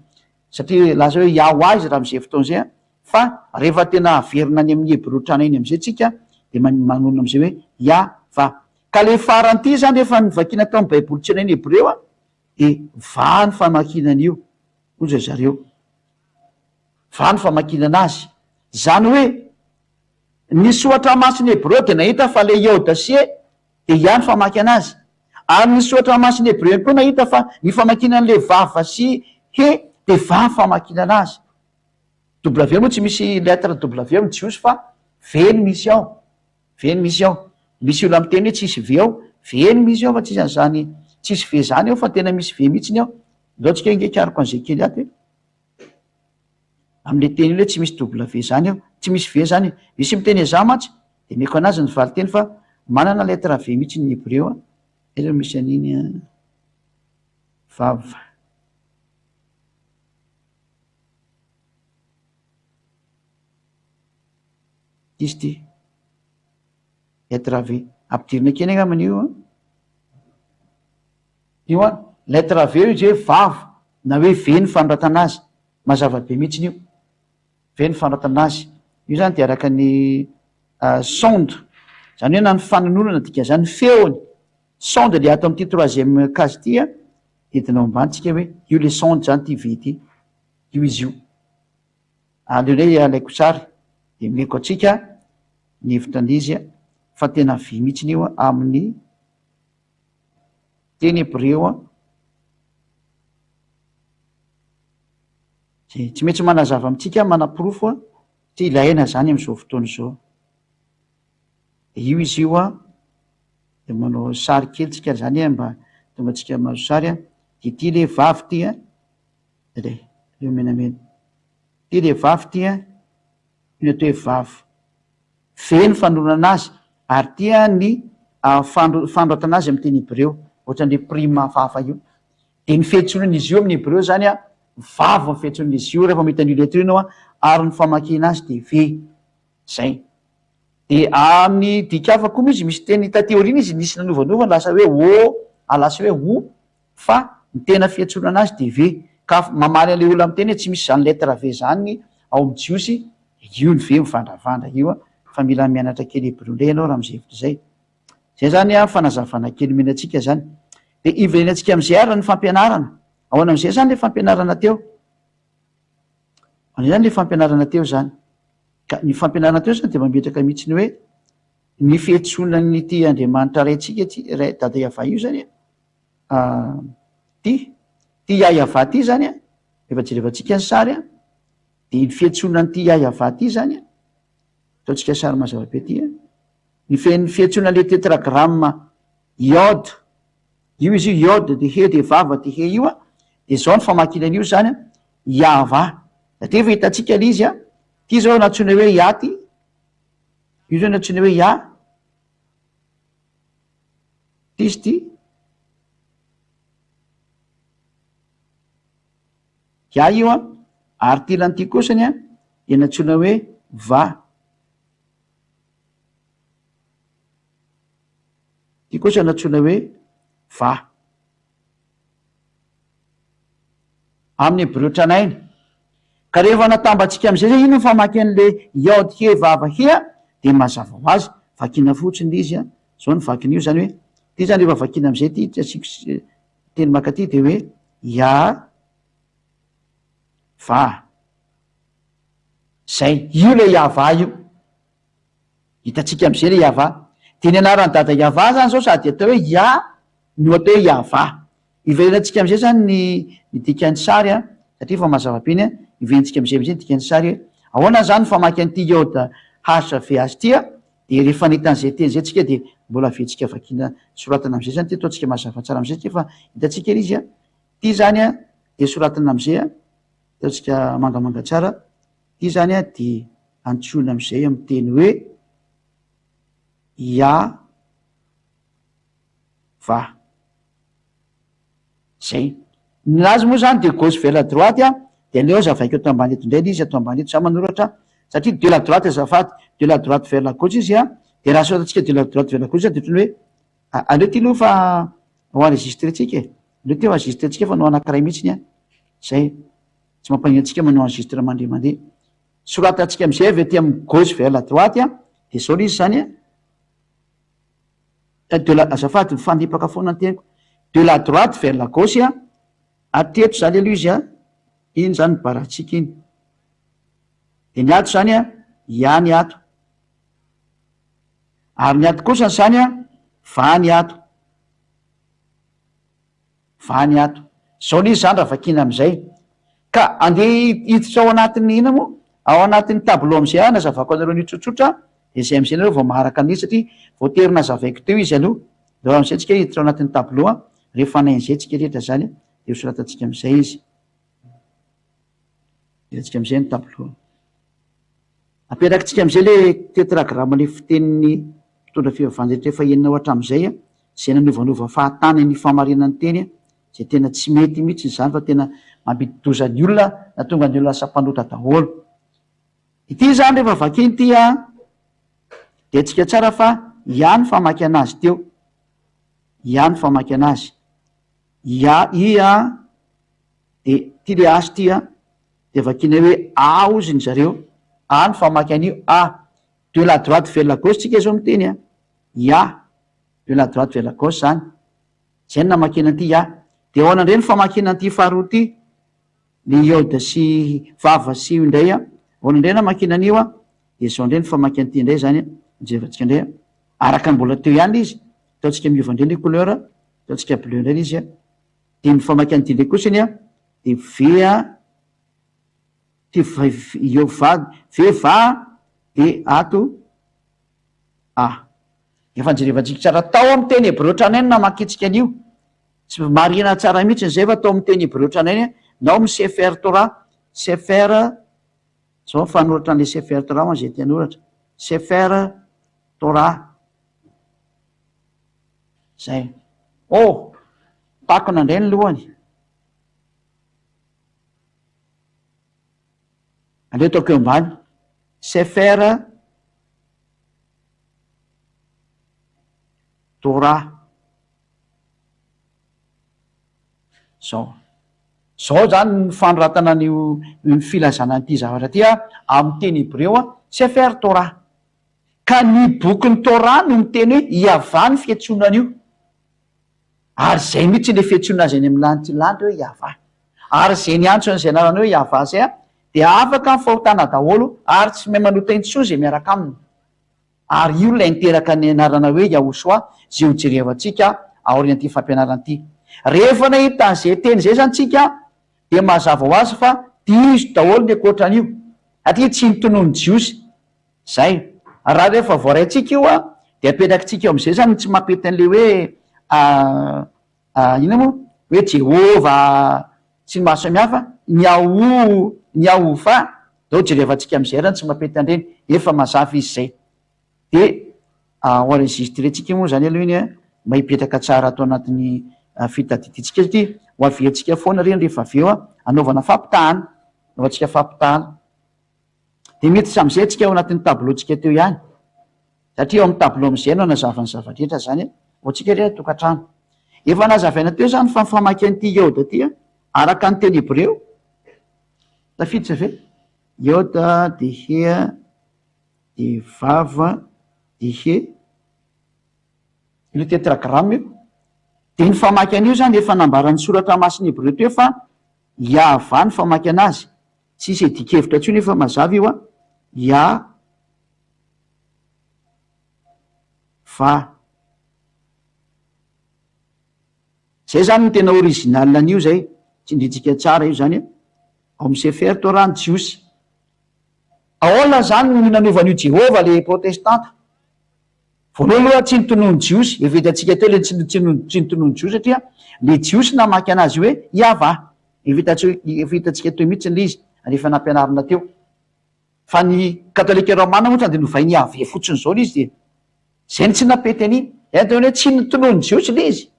satria lasa hoe Yahwah izy raha amizay fotoana izay an fa rehefa tena averina any amin'ny hebreo tranainy amizay tsika de manonona amizay hoe Yahvah ka le farany ity zany rehefa novakiana tao amin'ny baiboly tranainy hebreo an de va ny famakiana an'io hoy ry zareo va ny famakiana azy zany hoe Ny soratra masina hebreo dia nahita fa ilay Iaodasie dia Ia ny famaky anazy. Ary ny soratra masina hebreo ihany koa nahita fa ny famakiana an'ilay vava sy he dia va ny famakiana anazy. W moa tsy misy lettre W amin'ny jiosy fa V no misy ao. V no misy ao. Misy olona miteny hoe tsisy V ao. V no misy ao fa tsisy an'izany tsisy V izany ao fa tena misy V mihitsiny ao. Ndao tsika ange hikaroko an'izay kely ato e. Amin'ilay teny io hoe tsy misy W zany eo, tsy misy V zany e. Misy miteny an'izany mantsy, dia omeko an'azy ny valinteny fa manana lettre V mihitsy ny hebreo a. Aiza no misy an'iny a? Vav. Ity izy ity. Lettre V. Ampidirina kely angambany io an. Io an, lettre V io izy hoe vav na hoe V ny fanoratana azy. Mazava be mihitsiny io. V ny fanoratana azy. Io zany dia araka ny sound. Zany hoe na ny fanononana dikan'izany ny feony. Sound le ato amin'ity troisième case ity an, dia entina ao ambany tsika hoe io le sound zany ity V ity. Io izy io. Aleo indray alaiko sary dia omeko antsika ny hevitra an'izy fa tena vy mihitsiny io amin'ny teny hebreo an. Zay, tsy maintsy manazava amintsika manaporofo an, satria ilaina zany amin'izao fotoana izao. De io izy io an, de manao sary kely tsika zany an, mba tonga antsika mahazo sary an, de ity le vavy ity an, Re, io menamena. Ty le vavy ty an, io ny atao hoe vavy. Ve ny fanorana azy, ary ty an ny fanoratana azy amin'ny teny hebreo, ohatran'le prime hafahafa io. De ny fiantsonan'izy io amin'ny hebreo zany an, vavy ny fiantsonan'izy io rehefa mahita an'io lettre io ianao an, ary ny famakiana azy de ve. Zay. De amin'ny dika hafa koa moa izy misy teny taty aoriana izy nisy nanovanova lasa hoe o, lasa hoe o, Fa ny tena fiantsoana anazy dia V. Ka mamaly an'ilay olona miteny hoe tsy misy izany lettre V izany ao amin'ny Jiosy, io ny V mivandravandra io an, fa mila mianatra kely hebreo indray ianao raha amin'izay hevitra izay. Izay izany an fanazavana kely omena antsika izany. Dia hiverenantsika amin'izay ary ny fampianarana. Ahoana amin'izay izany ilay fampianarana teo? Ahoana izany ilay fampianarana teo izany? Ka ny fampianarana teo izany dia mametraka mihitsy ny hoe ny fiantsonan'ity Andriamanitra Raintsika ity, Ray Dada Yavah io izany an, Ty, ty Yayavah ty zany an, rehefa jerevantsika ny sary an, de ny fiantsoana an'ity Yayavah ty zany an, ataontsika sary mazava be ty an, ny fe- ny fiantsoana le tetragramme Yod, io izy io Yod de he de vava de he io an, de zao ny famakiana an'io zany an, Yavah, satria efa hitantsika le izy an, ty zao nantsoina hoe Yah ty, io zao nantsoina hoe Yah, Ty izy ty. Yah io an, ary ty ilany ty kosany an, dia nantsoina hoe Va. Ty kosa nantsoina hoe Va. Amin'ny hebreo tranainy. Ka rehefa natambatsika amin'izay zay inona ny famaky an'le Yod He Vav He a, dia mazava ho azy, vakiana fotsiny le izy a, zao ny vakin'io zany hoe, ty zany rehefa vakiana amin'izay ty, ty asiako teny mankaty dia hoe Ya Va. Zay, io le Yavah io. Hitantsika amin'izay le Yavah. Dia ny anaran'i Dada Yavah zany zao sady atao hoe Ya no atao hoe Yavah. Hiverenantsika amin'izay zany ny ny dikan'ny sary an, satria efa mazava be iny an, hiverenantsika amin'izay amin'izay ny dikan'ny sary hoe ahoana zany ny famaky an'ity Yod HVH ity an, dia rehefa nahita an'izay teny izay tsika dia mbola averintsika vakiana soratana amin'izay zany ity, ataontsika mazava tsara amin'izay ity fa hitantsika ilay izy an, ity zany an dia soratana amin'izay an, ataontsika mangamanga tsara, ity zany an dia antsoina amin'izay amin'ny teny hoe Ya Va. Zay. Ny lazy moa zany de gauche vers la droite a, de aleo azavaiko eto ambany eto indray le izy ato ambany eto za manoratra satria de la droite azafady, de la droite vers la gauche izy a, de raha soratantsika de la droite vers la gauche de ohatran'ny hoe aleo ty aloha fa ho enregistré tsika e, aleo ty ho enregistré tsika fa anao anakiray mihitsiny a, zay, tsy mampanino antsika manao enregistrement indray mandeha. Soratantsika amizay avy aty amin'ny gauche vers la droite a, de zao le izy zany a. De la, azafady mifanipaka foana ny teniko, de la droite vers la gauche a, hatreto zany aloha izy a, iny zany ny barantsika iny, de ny ato zany a, ya ny ato, ary ny ato kosa zany a, va ny ato. Va ny ato. Zao le izy zany raha vakiana amizay. Ka andeha hiditra ao anatin'ny inona moa? Ao anatin'ny tableau amizay aho hanazavako anareo an'io tsotsotra dia zay amizay nareo vao maharaka an'izy satria voatery nazavaiko teo izy aloha. Ndao amizay tsika hiditra ao anatin'ny tableau an, rehefa nain'izay tsika rehetra zany dia ho soratantsika amizay izy. Hidirantsika amizay ny tableau. Apetrakintsika amizay le tetragramme le fitenin'ny mpitondra fivavahana rehetra efa henonao hatramin'izay an. Izay nanovanova fahatany ny fahamarinan'ny teny izay tena tsy mety mihitsy izany fa tena mampidi-doza ny olona na tonga ny olona lasa mpanota daholo. Ity izany rehefa vakina ity an, dia tsika tsara fa ia ny famaky anazy teo, ia ny famaky anazy, ia, i an, dia ity le H ity an, dia vakina hoe a hozy ny zareo, a ny famaky an'io, a, de la droite vers la gauche tsika izao miteny an, ia. De la droite vers la gauche zany. Zay no namakiana an'ity ya. De ahoana indray ny famakiana an'ity faharoa ity? Ny iode sy vava sy io indray an. Ahoana indray namakiana an'io an? De zao indray ny famaky an'ity indray zany an. Jerevantsika indray an. Araka ny mbola teo ihany ilay izy. Ataontsika miova indray ny couleur. Ataontsika bleu indray ilay izy an. De ny famaky an'ity indray kosany an, de V a, ty V, io va, V va de ato A. Efa nojerevantsika tsara tao amin'ny teny hebreo tranainy namakintsika an'io. Tsy marihina tsara mihitsy izay fa tao amin'ny teny hebreo tranainy na ao amin'ny Sefer Torah, Sefer, izao ny fanoratra an'ilay Sefer Torah ho an'izay te hanoratra, Sefer Torah. Izay. Oh! Takona indray ny lohany. Aleo ataoko eo ambany. Sefer Torah. Zao. Zao zany ny fanoratana an'io ny filazana an'ity zavatra ity a, amin'ny teny hebreo a, Sefer Torah. Ka ny bokin'ny Torah no miteny hoe Yavah ny fiantsoana an'io. Ary izay mihitsy ilay fiantsoana azy any amin'ny lanitra lanitra hoe Yavah. Ary izay niantso an'izay anarana hoe Yavah izay a, dia afaka amin'ny fahotana daholo ary tsy mahay manota intsony izay miaraka aminy. Ary io ilay niteraka ny anarana hoe Yahoshuah izay ho jerevantsika aorian'ity fampianarana ity. Rehefa nahita an'izay teny izay izany tsika dia mazava ho azy fa diso daholo ny ankoatran'io satria tsy notononin'ny Jiosy izay. Raha rehefa voaraintsika io dia apetrakitsika eo amin'izay izany ny tsy mampety an'ilay hoe inona moa? Hoe Jehovah sy ny maro samihafa, ny Yahoo, ny Yahovah, Ndao jerevantsika amin'izay ary ny tsy mampety an'ireny, efa mazava izy izay. Dia ho enregistré-ntsika moa izany aloha iny an, mba hipetraka tsara ato anatin'ny fitadidiantsika satria ho averintsika foana ireny rehefa avy eo an, hanaovana fampitahana, hanaovantsika fampitahana. Dia miditra amin'izay tsika ao anatin'ny tableau-ntsika teo ihany, satria ao amin'ny tableau amin'izay no hanazava ny zava-drehetra izany an, ho antsika re tokantrano. Efa nazavaina teo izany fa ny famaky an'ity Yod ity an, araka ny teny hebreo. Tafiditra ve? Iota de hea de vav de he. Io tetragramme io. Dia ny famaky an'io izany efa nambaran'ny soratra masina hebreo teo fa Yahvah ny famaky anazy. Tsisy adikevitra intsony efa mazava io an. Yah va. Zay zany no tena original an'io zay, tsindrintsika tsara io zany an. Ao amin'ny Sefer Torah ny Jiosy. Ahoana zany no nanovan'io Jehovah le protestanta? Voalohany aloha tsy notononin'ny Jiosy, efa hitantsika teo le tsy tsy notononin'ny Jiosy satria le Jiosy namaky anazy hoe Yavah. Efa efa hitantsika teo mihitsy le izy ary efa nampianarina teo. Fa ny katolika romana moa tonga dia novainy Yahvé fotsiny izao ilay izy dia izay no tsy nampety an'iny. Izay no tena hoe tsy notononin'ny Jiosy ilay izy.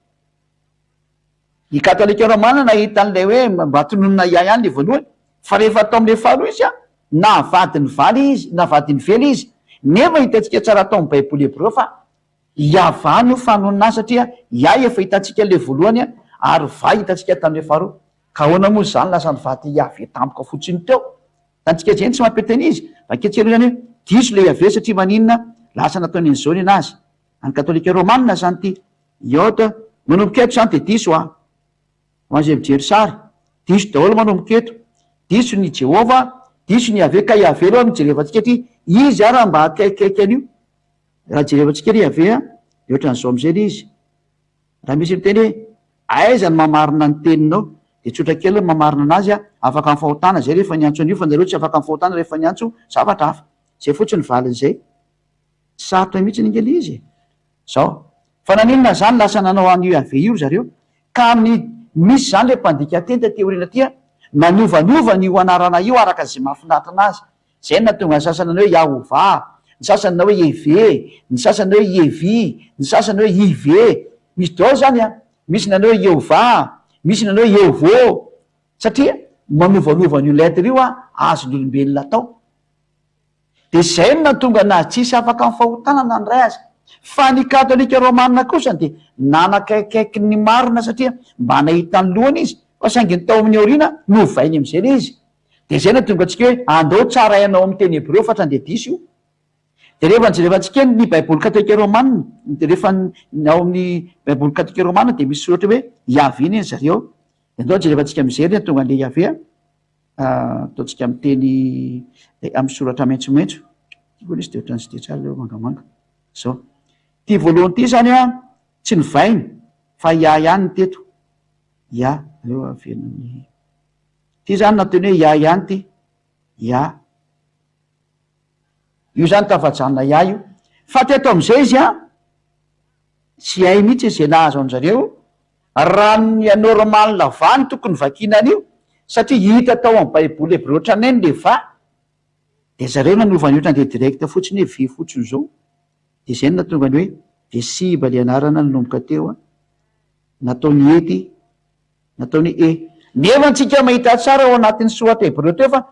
Ny katolika romana nahita an'ilay hoe mba tononina Yah ihany ilay voalohany fa rehefa atao amin'ilay faharoa izy an, navadiny valy izy, navadiny vely izy. Nefa hitantsika tsara tao amin'ny baiboly hebreo fa Yavah no fanonona azy satria Yah efa hitantsika ilay voalohany ary Vah hitantsika tamin'ilay faharoa. Ka ahoana moa izany lasa nivady Yahvé tampoka fotsiny teo? Hitantsika izay ny tsy mampety an'izy. Vakio aloha izany hoe diso ilay Yaveh satria maninona lasa nataony an'izao ny anazy. Any katolika romana izany ity. Iota, manomboka eto izany dia diso an. Ho an'izay mijery sary, diso daholo manomboka eto. Diso ny Jehovah, diso ny Yaveh, ka Yaveh aloha no jerevantsika ity, izy ara mba akaikikaiky an'io. Raha jerevantsika ry Yaveh an, dia ohatran'izao amin'izay ilay izy. Raha misy miteny hoe aiza no mamarina ny teninao dia tsotra kely ny mamarina anazy a, afaka amin'ny fahotana zay rehefa niantso an'io fa nareo tsy afaka amin'ny fahotana rehefa niantso zavatra hafa. Zay fotsiny ny valin'izay. Tsy sarotra mihitsy ange le izy e. Zao. Fa naninona zany lasa nanao an'io Yaveh io ry zareo? Ka amin'ny misy zany le mpandika teny taty aoriana aty a, nanovanova an'io anarana io araka izay mahafinaritra anazy. Izay no nahatonga ny sasany nanao hoe Yahovah, ny sasany nanao hoe Yehve, ny sasany hoe Yevi, ny sasany hoe Ive. Misy daholo izany an! Misy nanao hoe Yehovah, misy nanao hoe Yehovo. Satria manovanova an'io lettre io an, azon'ny olombelona atao. Dia izay no nahatonga anazy tsisy afaka amin'ny fahotana na ny iray aza. Fa ny katolika romana kosa dia nanakaikaiky ny marina satria mba nahita ny lohany izy, fa saingy ny tao amin'ny aoriana novainy amin'izay ilay izy. Dia izay no nahatonga antsika hoe andao tsaraina ao amin'ny teny hebreo fa tsy andeha diso io. Dia rehefa nojerevantsika ny Baiboly katolika romana, dia rehefa ny ao amin'ny Baiboly katolika romana dia misy soratra hoe Yahvé anie zareo ao. Dia andao jerevantsika amin'izay ry tonga an'ilay Yahvé a. Ataontsika amin'ny teny amin'ny soratra maitsomaitso. Ity koa ilay izy dia ohatran'ny tsy dia tsara ilay mangamanga. Izao. Ity voalohany ity izany an, tsy novaina fa Yah ihany ny teto. Yah, aleo averina amin'ny. Ty zany nataony hoe Yah ihany ty. Yah. Io zany tafajanona Yah io. Fa teto amizay izy an, tsy hay mihitsy izay nahazo anjareo, raha ny normal va no tokony vakiana an'io, satria hita tao amin'ny baiboly hebreo tranainy le va, de zareo nanova ny otrany de direct fotsiny hoe vy fotsiny zao, de zay no nahatonga ny hoe de simba le anarana nanomboka teo an, nataony ety. Nataony e. Nefa antsika mahita tsara ao anatin'ny soratra hebreo teo fa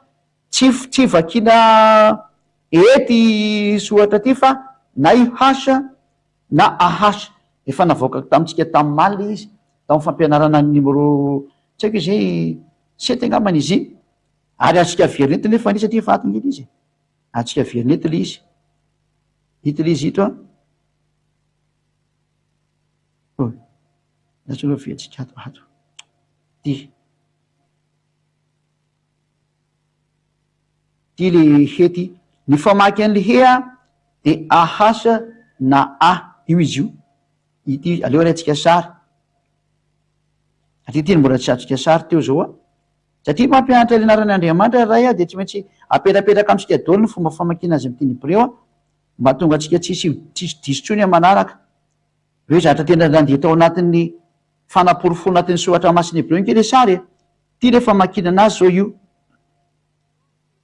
tsy tsy vakiana e ty soratra ty fa na i H na AH. Efa navoakako tamintsika tamin'ny maly ilay izy, tamin'ny fampianarana ny numéro tsy haiko izay sept angambany izy iny. Ary azontsika averina eto nefa satria efa ato ange ilay izy e. Azontsika averina eto ilay izy. Ito ilay izy ito an. Oh. Lasa aloha vetsika ato ato. Ty. Ty le he ty. Ny famaky an'le he a de AH na A. Io izy io. Ity aleo alaintsika sary. Satria ty mbola tsy azontsika sary teo zao a. Satria mampianatra ny anaran'ny Andriamanitra ray a de tsy maintsy apetrapetraka amintsika daholo ny fomba famakiana azy amin'ny teny hebreo a. Mba hahatonga antsika tsisy tsisy diso intsony amin'ny manaraka. Hoe zatra tena nandeha tao anatin'ny fanaporofoana anatin'ny soratra masina hebreo ange le sary e! Ty le famakiana anazy zao io.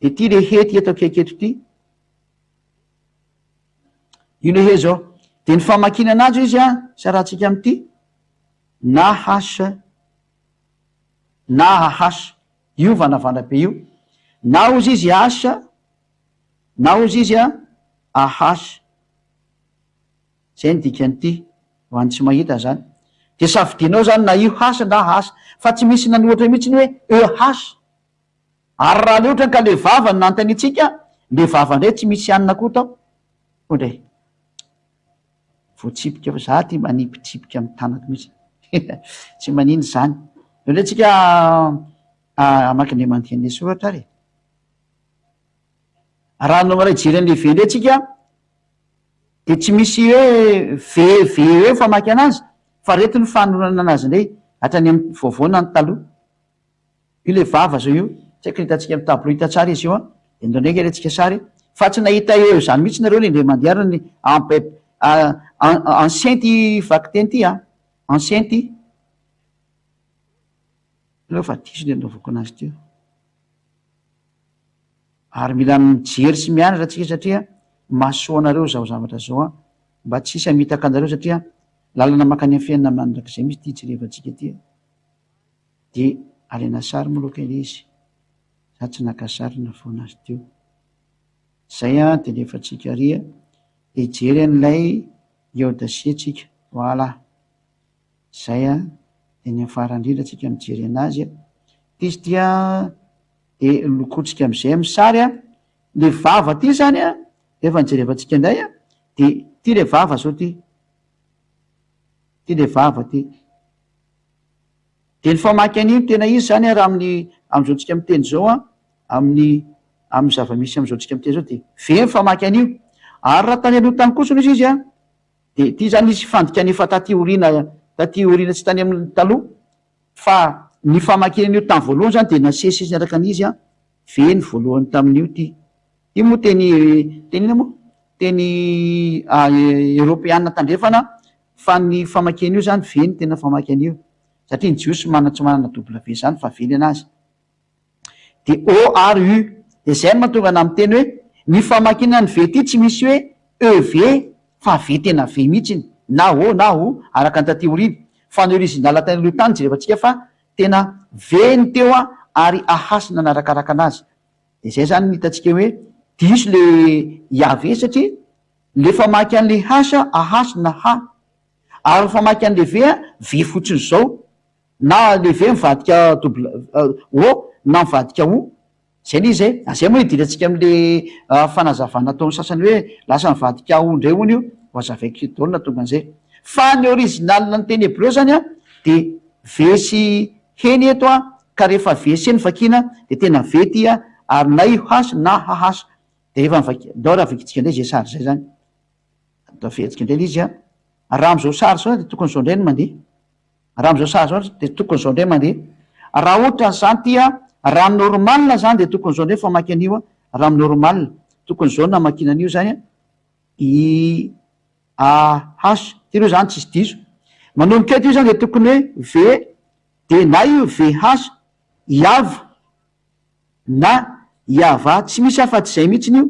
De ty le he ty eto akaiky eto ty. Io le he zao. De ny famakiana anazy izy an, sarahantsika amin'ity, na H na AH. Io vanavana be io. Na hozy izy H, na hozy izy AH. Zay ny dikan'ity, ho an'ny tsy mahita zany. Dia safidianao zany na io H na H, fa tsy misy nanoratra mihitsy ny hoe EH. Ary raha le otrany ka le vava no nanontaniantsika, le vava ndray tsy misy hanina koa tao. Hoy ndray. Voatsipika fa za ty manipitsipika amin'ny tanako mihitsy. Tsy manino izany. Eo ndray tsika hamaky indray mandinika an'ilay soratra ary e. Raha no maray jery an'ilay V ndray tsika dia tsy misy hoe V V hoe famaky anazy fa reto ny fanononana anazy indray hatrany amin'ny vaovao na ny taloha. Io le vava zao io, tsy haiko hitantsika amin'ny tableau hita tsara izy io an, de ndao ndray ange alaintsika sary, fa tsy nahita eo izany mihitsy nareo le indray mandeha ary ny en ancien ty vakiteny ty an, ancien ty, aleo fa diso le nanaovako anazy teo, ary mila mijery sy mianatra tsika satria mahasoa anareo zao zavatra zao an, mba tsy hisy hamitaka anareo satria lalana mankany amin'ny fiainana mandrakizay mihitsy ty jerevantsika ty an. De alaina sary moa aloha kay le izy, za tsy naka sary navoana azy teo. Zay an de alefantsika ary an, de hijery an'ilay Eodasia tsika, voilà, zay an, de ny amin'ny farany indrindra tsika mijery anazy an, ty izy ty an, de lokotsika am'zay amin'ny sary an, le vava ty zany an, rehefa nijerevantsika indray an, de ty le vava zao ty, ty le vava ty. Dia ny famaky an'io no tena izy izany raha amin'ny amin'izao tsika miteny izao an, amin'ny amin'ny zava-misy amin'izao tsika miteny izao dia ve ny famaky an'io. Ary raha tany aloha tany kosa hoy izy an, dia ity izany nisy fandikana efa taty aoriana taty aoriana tsy tany amin'ny taloha fa ny famakiana an'io tamin'ny voalohany izany dia nasesisy niaraka an'izy an, ve ny voalohany tamin'io ity. Ity moa teny teny inona moa? Teny eoropeana tandrefana Fa ny famakiana io zany ve no tena famaky an'io? Satria ny jiosy manana tsy manana W zany fa V ny anazy. De O ary U. De zay no mahatonga anah miteny hoe ny famakiana ny V ty tsy misy hoe EV fa V tena V mihitsiny na O na U araka ny taty aoriana. Fa ny original tany aloha tany jerevantsika fa tena V ny teo ary AH nanarakaraka anazy. De zay zany no hitantsika hoe diso le Yahvé satria Le famaky an'le H a H na H. Ary ny famaky an'le V a V fotsiny zao. Na le V mivadika double O na mivadika O. Zay le izy e. Zay moa idirantsika am'le fanazavana ataon'ny sasany hoe lasa nivadika O ndray hono io. Ho azavaiko eto daholo nahatonga an'izay. Fa ny original ny teny hebreo zany a de V sy He ny eto a, ka rehefa V sy He no vakiana de tena V ty a, ary na io H na HH. Dia rehefa mivaky, ndao raha vakintsika indray izay sary izay izany. Ndao averintsika indray ilay izy an. Raha amin'izao sary izao dia tokony izao indray no mandeha. Raha amin'izao sary izao dia tokony izao indray mandeha. Raha ohatran'izany ity an, raha normal izany dia tokony izao indray famaky an'io an. Raha amin'ny normal, tokony izao no namakiana an'io izany an. I A H, ity aloha izany tsisy diso. Manomboka eto io izany dia tokony hoe V, dia na io V H, Iav, Na Yavah, tsy misy afa-tsy izay mihitsiny io,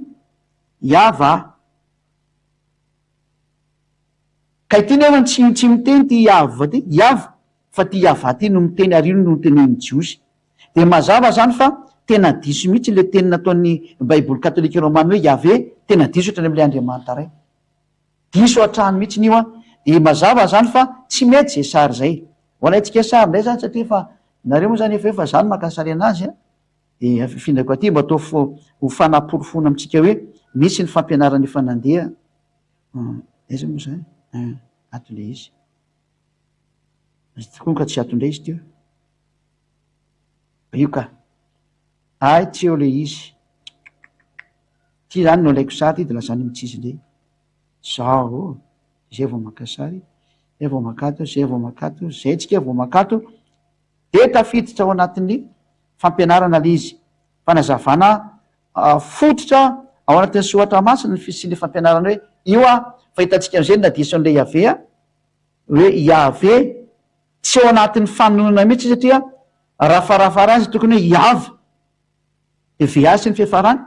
Yavah. Ka ity nefa tsy tsy miteny ity Yavah ity, Yav, fa ity Yavah ity no miteny ary io no notenenin'ny Jiosy. Dia mazava izany fa tena diso mihitsy ilay teny nataon'ny Baiboly katolika romana hoe Yaveh, tena diso hatrany amin'ilay Andriamanitra Ray. Diso hatrany mihitsiny io an! Dia mazava izany fa tsy mety izay sary izay. Ho alaintsika sary indray izany satria efa nareo moa izany efa eo fa za no maka sary anazy an! Dia afindrako aty mba atao ho fanaporofoana amintsika hoe misy ny fampianarana efa nandeha. Aiza moa izany? Ato ilay izy. Izy ity koa ka tsy ato indray izy ity. Io ka. Hay tsy eo ilay izy. Ty zany no alaiko sary ty de lasa any am tsisy ndray. Zao ô, zay vao maka sary, zay vao makato, zay vao makato, zay tsika vao makato de tafiditra ao anatin'ny fampianarana le izy. Fanazavana fototra ao anatin'ny soratra masina ny fisian'le fampianarana hoe io a, fa hitantsika am'zay ny nadiso an'le Yaveh a, hoe Yaveh tsy ao anatin'ny fanononana mihitsy satria raha farafaharany izy tokony hoe Yavh. Dia VA sy ny fiafarany.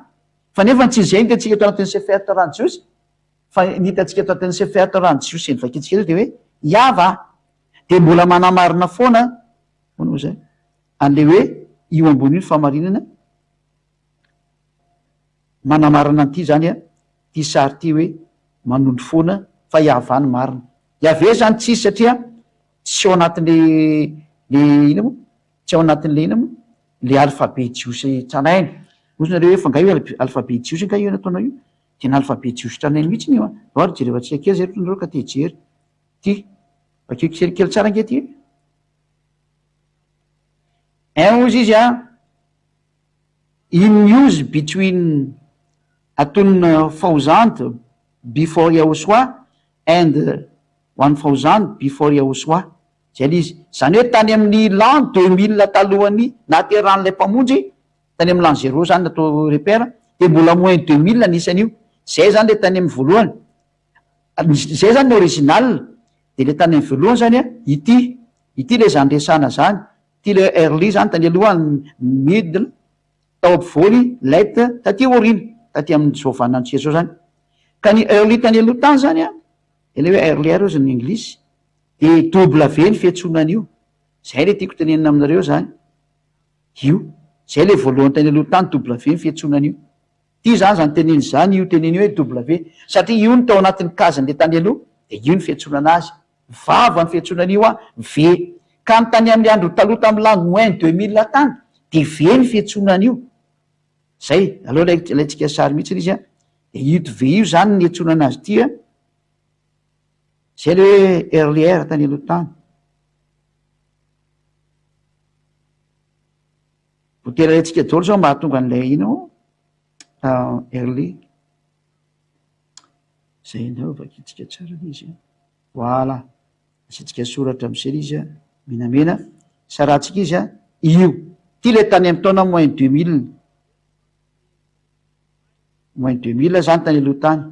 Fa nefa tsy izay no hitantsika ato anatin'ny Sefer Torah ny Jiosy, fa ny hitantsika ato anatin'ny Sefer Torah ny Jiosy izay novakintsika teo dia hoe Yavah. Dia mbola manamarina foana, ahoana moa izay, an'ilay hoe io ambony io ny fahamarinana, manamarina an'ity izany an, ity sary ity hoe manondro foana fa Yavah no marina. Yaveh izany tsy izy satria tsy ao anatin'ilay, ilay inona moa? Tsy ao anatin'ilay inona moa? le alphabet jiosy tranainy. Hozy nareo hoe fa nga io alphabet jiosy nga io nataonao io? Tena alphabet jiosy tranainy mihitsy io an! Ndao ary jerevantsika kely zay nareo ka te hijery. Ty, vakio kely tsara ange ty e. Un hozy izy an, in use between atonina thousand before Yahoshuah and 1000 before Yahoshuah. Zay le izy. Zany hoe tany amin'ny l'an 2000 talohan'ny nahaterahan'ilay mpamonjy, tany amin'ny l'an zéro zany natao repère, dia mbola moins 2000 ny isan'io. Zay zany le tany amin'ny voalohany. Zay zany ny original. Dia le tany amin'ny voalohany zany an, ity, ity le zany resahana zany, ity le early zany tany aloha, middle, tao ampovoany, late, taty aoriana, taty amin'izao vaninandrontsika izao zany. Ka ny early tany aloha tany zany an, ilay hoe earlier hozy ny anglisy, dia W ny fiantsoana an'io. Zay le tiako tenenina aminareo zany. Io. Zay le voalohany tany aloha tany, W ny fiantsoana an'io. Ty zany zany teneny zany io teneny io hoe W satria io no tao anatin'ny case-n'le tany aloha dia io ny fiantsoana anazy. Vava ny fiantsoana an'io an, V. Ka ny tany amin'ny andro taloha tamin'ny l'an moins 2000 tany dia V ny fiantsoana an'io. Zay. Aleo alaintsika sary mihitsy izy an. Dia io V io zany ny niantsoana anazy ity an. Zay le hoe earlier tany aloha tany. Voatery alaintsika daholo zao mba hahatonga an'ilay ino early. Zay indray ho vakintsika tsara ilay izy an. Voilà. Asiantsika soratra am'izay ilay izy an, menamena. Sarahantsika izy an, io. Ity ilay tany amin'ny taona moins 2000. Moins 2000 zany tany aloha tany.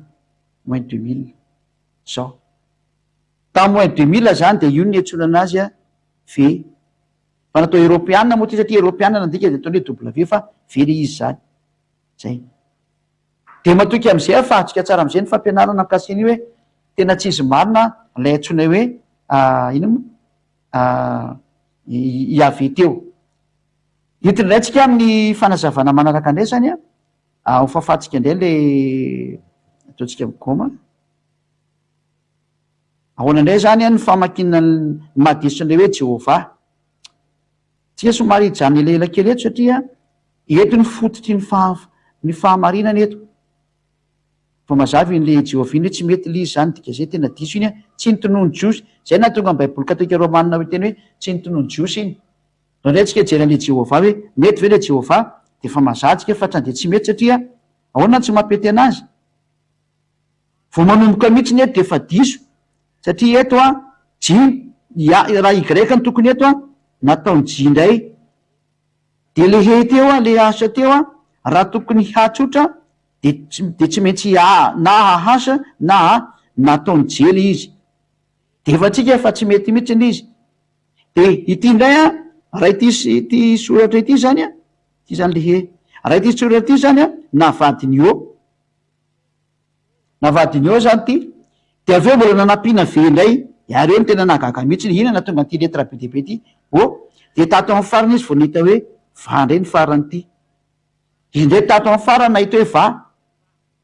Moins 2000. Zao. Tamin'ny moins 2000 zany dia io no niantsoana anazy an, V. Fa natao eropeana moa ity satria eropeana nandika dia ataony hoe W fa V le izy zany. Zay. Dia matoky amizay aho fa azontsika tsara amizay ny fampianarana mikasika an'io hoe tena tsy izy marina ilay antsoinay hoe inona moa Yaveh teo. Hiditra indray tsika amin'ny fanazavana manaraka indray zany an, ho fafantsika indray le ataontsika migoma. Ahoana indray izany ny famakiana ny maha-diso an'ilay hoe Jehovah? Tsika somary hijanona elaela kely eto satria eto ny fototry ny faha, ny fahamarinana eto. Vao mazava iny le Jehovah iny hoe tsy mety ilay izy izany, dika izay tena diso iny an, tsy ny tonony jiosy. Izay nahatonga ny Baiboly katolika romana hiteny hoe tsy ny tonony jiosy iny. Ndao indray tsika hijery an'ilay Jehovah hoe mety ve ilay Jehovah? Dia efa mazava tsika fa hatrany dia tsy mety satria ahoana no tsy mampety anazy? Vao manomboka mihitsy ny eto dia efa diso satria eto a J ya raha Y no tokony eto a nataony J indray dia le he teo a le H teo a raha tokony H tsotra dia dia tsy maintsy A na AH na A nataony J le izy dia efa tsika fa tsy mety mihitsy le izy dia ity indray a raha ity ity soratra ity zany a ity zany le he raha ity soratra ity zany a navadiny O Navadiny eo zany ty, de avy eo mbola nanampiana V indray, ary eo no tena nahagaga mihitsy hoe inona nahatonga an'ity lettre be dia be ty, O, de tato amin'ny farany izy vao nahita hoe va indray ny faran'ity, indray tato amin'ny farany nahita hoe va,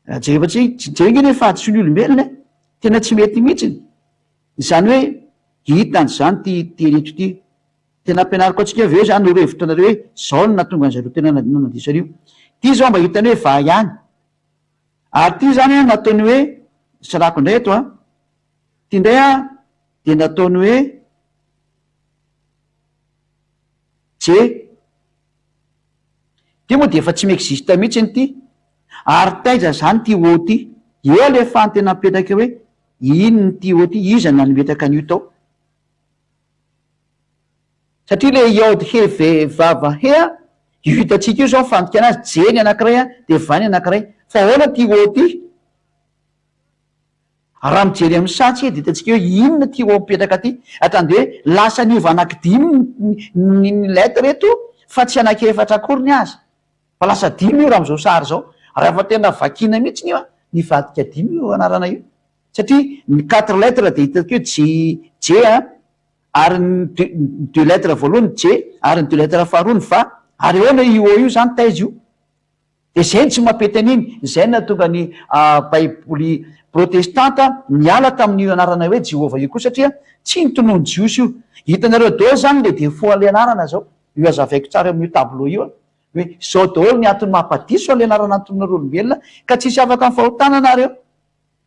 raha jereva tsy, jereo ange le fahadisoan'ny olombelona e, tena tsy mety mihitsiny, izany hoe hitany izany ty teny eto ity, tena ampianariko antsika avy eo izany no hevitra anareo hoe zao no nahatonga an'zareo tena nanadiso an'io, ty zao mba hitany hoe va ihany. Ary ity izany an, nataony hoe, sarahako indray eto an, ity indray an, dia nataony hoe J. Ity moa dia efa tsy mi-existe mihitsy ity. Ary taiza izany ity O ity? Eo ilay fanontena mipetraka hoe, inona ity O ity? Iza no nametraka an'io tao? Satria ilay Yod He Ve Vav He a, io hitantsika io izao ny fandikana azy, J ny anankiray a, dia Va ny anankiray. Fa ahoana ity O ity? Raha mijery amin'ny saha tsika dia hitantsika hoe inona ity O mipetraka ity. Hatrany dia hoe lasa niova anankidimy ny ny lettre eto fa tsy anankiefatra akory ny azy. Fa lasa dimy io raha amin'izao sary izao. Raha efa tena vakiana mihitsy io a, nivadika dimy io anarana io. Satria ny quatre lettres dia hitantsika hoe J, J a, Ary ny deux lettres voalohany J ary ny deux lettres faharoa ny va. Ary ahoana io O io zany taiza io? Dia zay no tsy mampety an'iny. Izay no nahatonga ny baiboly protestanta niala tamin'io anarana hoe Jehovah io koa satria tsy ny tonony jiosy io. Hitanareo daholo zany le défaut an'ilay anarana zao. Io hazavaiko tsara eo amin'io tableau io an, hoe izao daholo ny antony mampadiso an'ilay anarana antononareo olombelona ka tsisy afaka amin'ny fahotana nareo.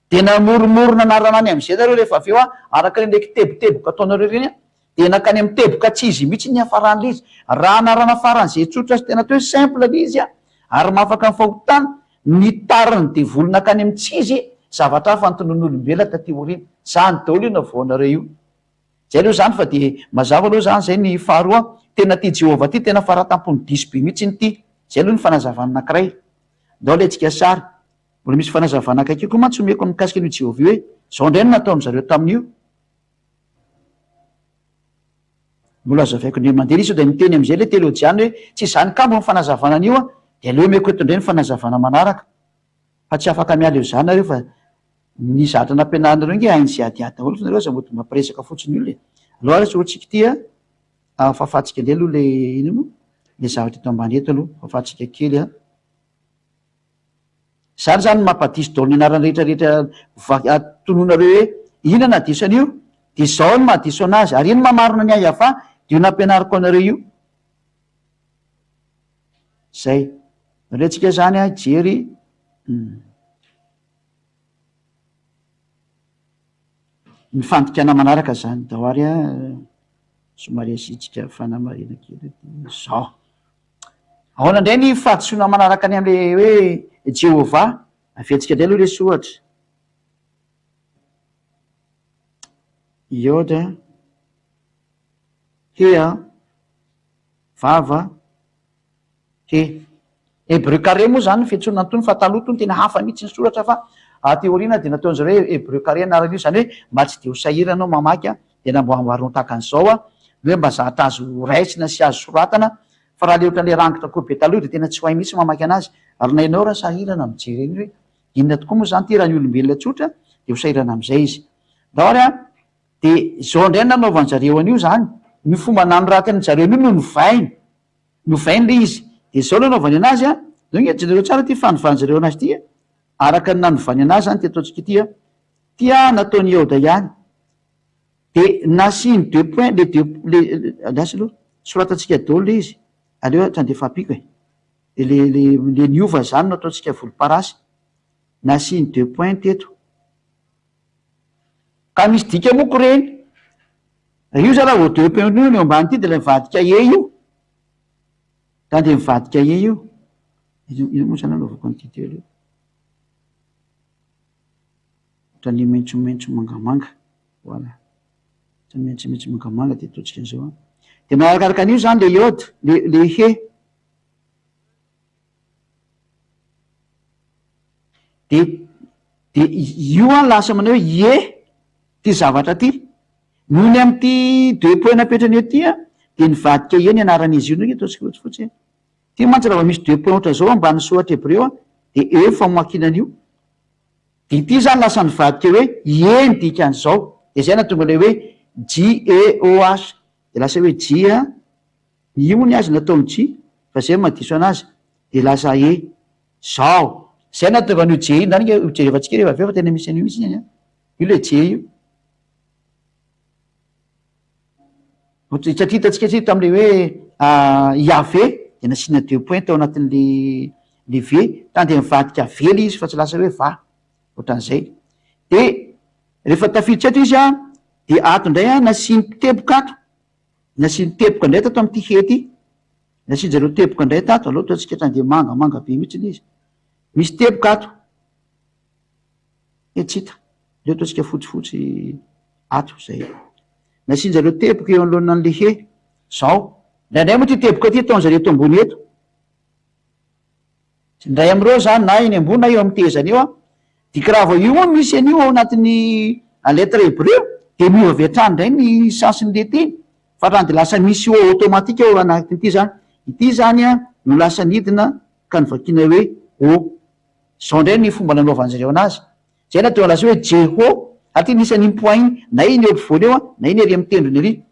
Dia namoromorona anarana any amin'izay nareo rehefa avy eo an, araka ireny kiteboteboka ataonareo ireny an, dia nankany amin'ny teboka tsy izy mihitsy ny niafaran'ilay izy. Raha anarana faran'izay tsotra sy tena atao hoe simple ilay izy an, ary mahafaka ny fahotana, nitarin'ny devoly nankany amin'ny tsy izy, zavatra hafa antonon'olombelona taty aoriana. Izany daholo io navoanareo io. Zay aloha zany fa de mazava aloha zany zay ny faharoa, tena ty Jehovah ty tena faratampony diso be mihitsiny ty, zay aloha ny fanazavana anakiray. Ndao alaintsika sary, mbola misy fanazavana akaiky koa mantsy omeko mikasika an'io Jehovah io hoe zao ndray no natao amin'zareo tamin'io. Mbola azavaiko indray mandeha ry sao dia miteny amin'izay ilay teolojiana hoe tsy izany kambo ny fanazavana an'io an, dia aleo omeko eto indray ny fanazavana manaraka. Fa tsy afaka miala eo zany nareo fa ny zatra nampianarinareo nge hainy ze adiady daholo fa nareo aza mody mampiresaka fotsiny olona e! Aleo ary asehoantsika ity a, fafantsika indray aloha le ino moa le zavatra eto ambany eto aloha, fafantsika kely a. Zany zany no mampadiso daholo ny anarana rehetra rehetra va- tononareo hoe inona no hadiso an'io de zao no mahadiso anazy ary ino mahamarina ny ahy fa de io nampianariko anareo io. Zay. Aleo tsika zany a hijery ny fandikana manaraka zany. Ndao ary a somary asiantsika fanamarihana kely de zao. Ahoana indray ny fahadisoana manaraka ny amle hoe Jehovah? Averintsika indray aloha lesy ohatra. Iod, he a. Vava, he. Hébreu carré moa izany ny fiantsoana an'itony fa taloha itony tena hafa mihitsy ny soratra fa aty aoriana dia nataon'izareo hoe hébreu carré anaran'io, izany hoe mba tsy dia ho sahirana ianao mamaky an, dia namboamboarina ho tahaka an'izao an, ny hoe mba zatra azo raisina sy azo soratana fa raha le ohatran'ilay rangitra koa be taloha dia tena tsy ho hay mihitsy mamaky anazy ary na ianao raha sahirana mijery an'io hoe inona tokoa moa izany ity raha ny olombelona tsotra dia ho sahirana amin'izay izy. Ndao ary an. De zao ndray nanaovan zareo an'io zany, ny fomba nanoratany zareo an'io no novainy, novainy le izy, de zao nanaovany anazy an, zao nge jereo tsara ty fanovan zareo anazy ty an, araka ny nanovany anazy zany ty ataontsika ity an, ty an nataony Yehoda ihany, de nasiany deux points le deux le andraso aloha, soratantsika daholo le izy, aleo aho andefa ampiako e, de le le le niova zany no ataontsika volomparasy, nasiany deux points teto. Ka misy dika moa ko reny. Io zalahy vao deux points io ny eo ambany ity de ilay mivadika e io. Zany de mivadika e io. Ino moa zany anaovako an'ity teo aloha. Ohatran'ny maitsomaitso mangamanga. Voilà. Ohatran'ny maitsomaitso mangamanga de ataontsika an'izao an. De manarakaraka an'io zany le iode, le le he. De de io an lasa manao hoe ie ty zavatra ty, noho ny amin'ity deux points napetrany eo ty an, de nivadika ie ny anaran'izy io, ndry ataontsika fotsifotsy e, ty mantsy raha vao misy deux points ohatran'izao ambanin'ny soratra hebreo an, de eo ny famoakina an'io, de ity zany lasa nivadika hoe ie ny dikan'izao, de zay nahatonga ilay hoe JEOH, de lasa hoe J an. Ny io ny azy nataony J fa zay no mahadiso anazy de lasa E zao. Zay nahatonga an'io J io zany nge hojerevantsika rehefa avy eo fa tena misy an'io mihitsy anie an! Io le J io. Satria hitantsika tsy tamle hoe Yahvé de nasiana deux points tao anatin'le le V, tany de nivadika V le izy fa tsy lasa hoe va, ohatran'izay. De rehefa tafiditra eto izy an, de ato indray an nasiany teboka ato. Nasiany teboka indray tato amin'ity hehy ity. Nasian-jareo teboka indray tato. Aleo ataontsika hatrany dia manga manga be mihitsy ilay izy. Misy teboka ato. Eh, tsy hita. Aleo ataontsika fotsifotsy ato izay. Nasian-jareo teboka eo anoloana an'ilay hehy. Izao. Indraindray moa ity teboka ity ataon-jareo eto ambony eto. Indray amin'ireo izany na eny ambony na eo amin'ny tehezana eo an, dia raha vao io moa misy an'io ao anatin'ny lettre hebreu dia miova avy hatrany indray ny sens-n'ilay teny fa hatrany dia lasa misy o automatique ao anatin'ity izany. Ity izany an no lasa nidina ka novakiana hoe o. Izao indray ny fomba nanaovan'izy ireo anazy. Izay no tonga lasa hoe Jeho, ary ity nisy an'iny point iny, na iny eo ampovoany eo an, na iny ery amin'ny tendrony ery.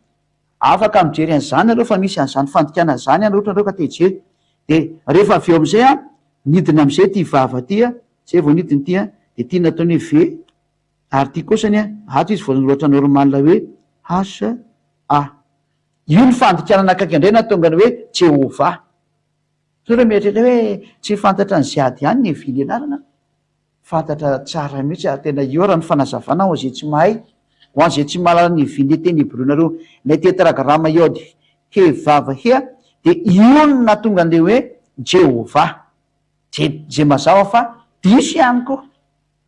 Afaka mijery an'izany nareo fa misy an'izany fandikana izany any ohatra nareo ka te hijery. De rehefa avy eo amizay an, nidina amizay ity vava ity an, zay vao nidina ity an, de ity nataony hoe V, ary ity kosany an, ato izy vao nanoratra normal hoe H A. Io ny fandikana akaiky indray nahatonga ny hoe Jehovah. Sao ireo mieritreritra hoe tsy fantatra an'i Ziady ihany ny hevian'ny anarana? Fantatra tsara mihitsy ary tena io ary ny fanazavana ho an'izay tsy mahay, ho an'izay tsy mahalala ny hevian'ilay teny hebreonareo, ilay tetragrama Yod He Vav He dia io no nahatonga an'ilay hoe Jehovah. Je, izay mazava fa diso ihany koa.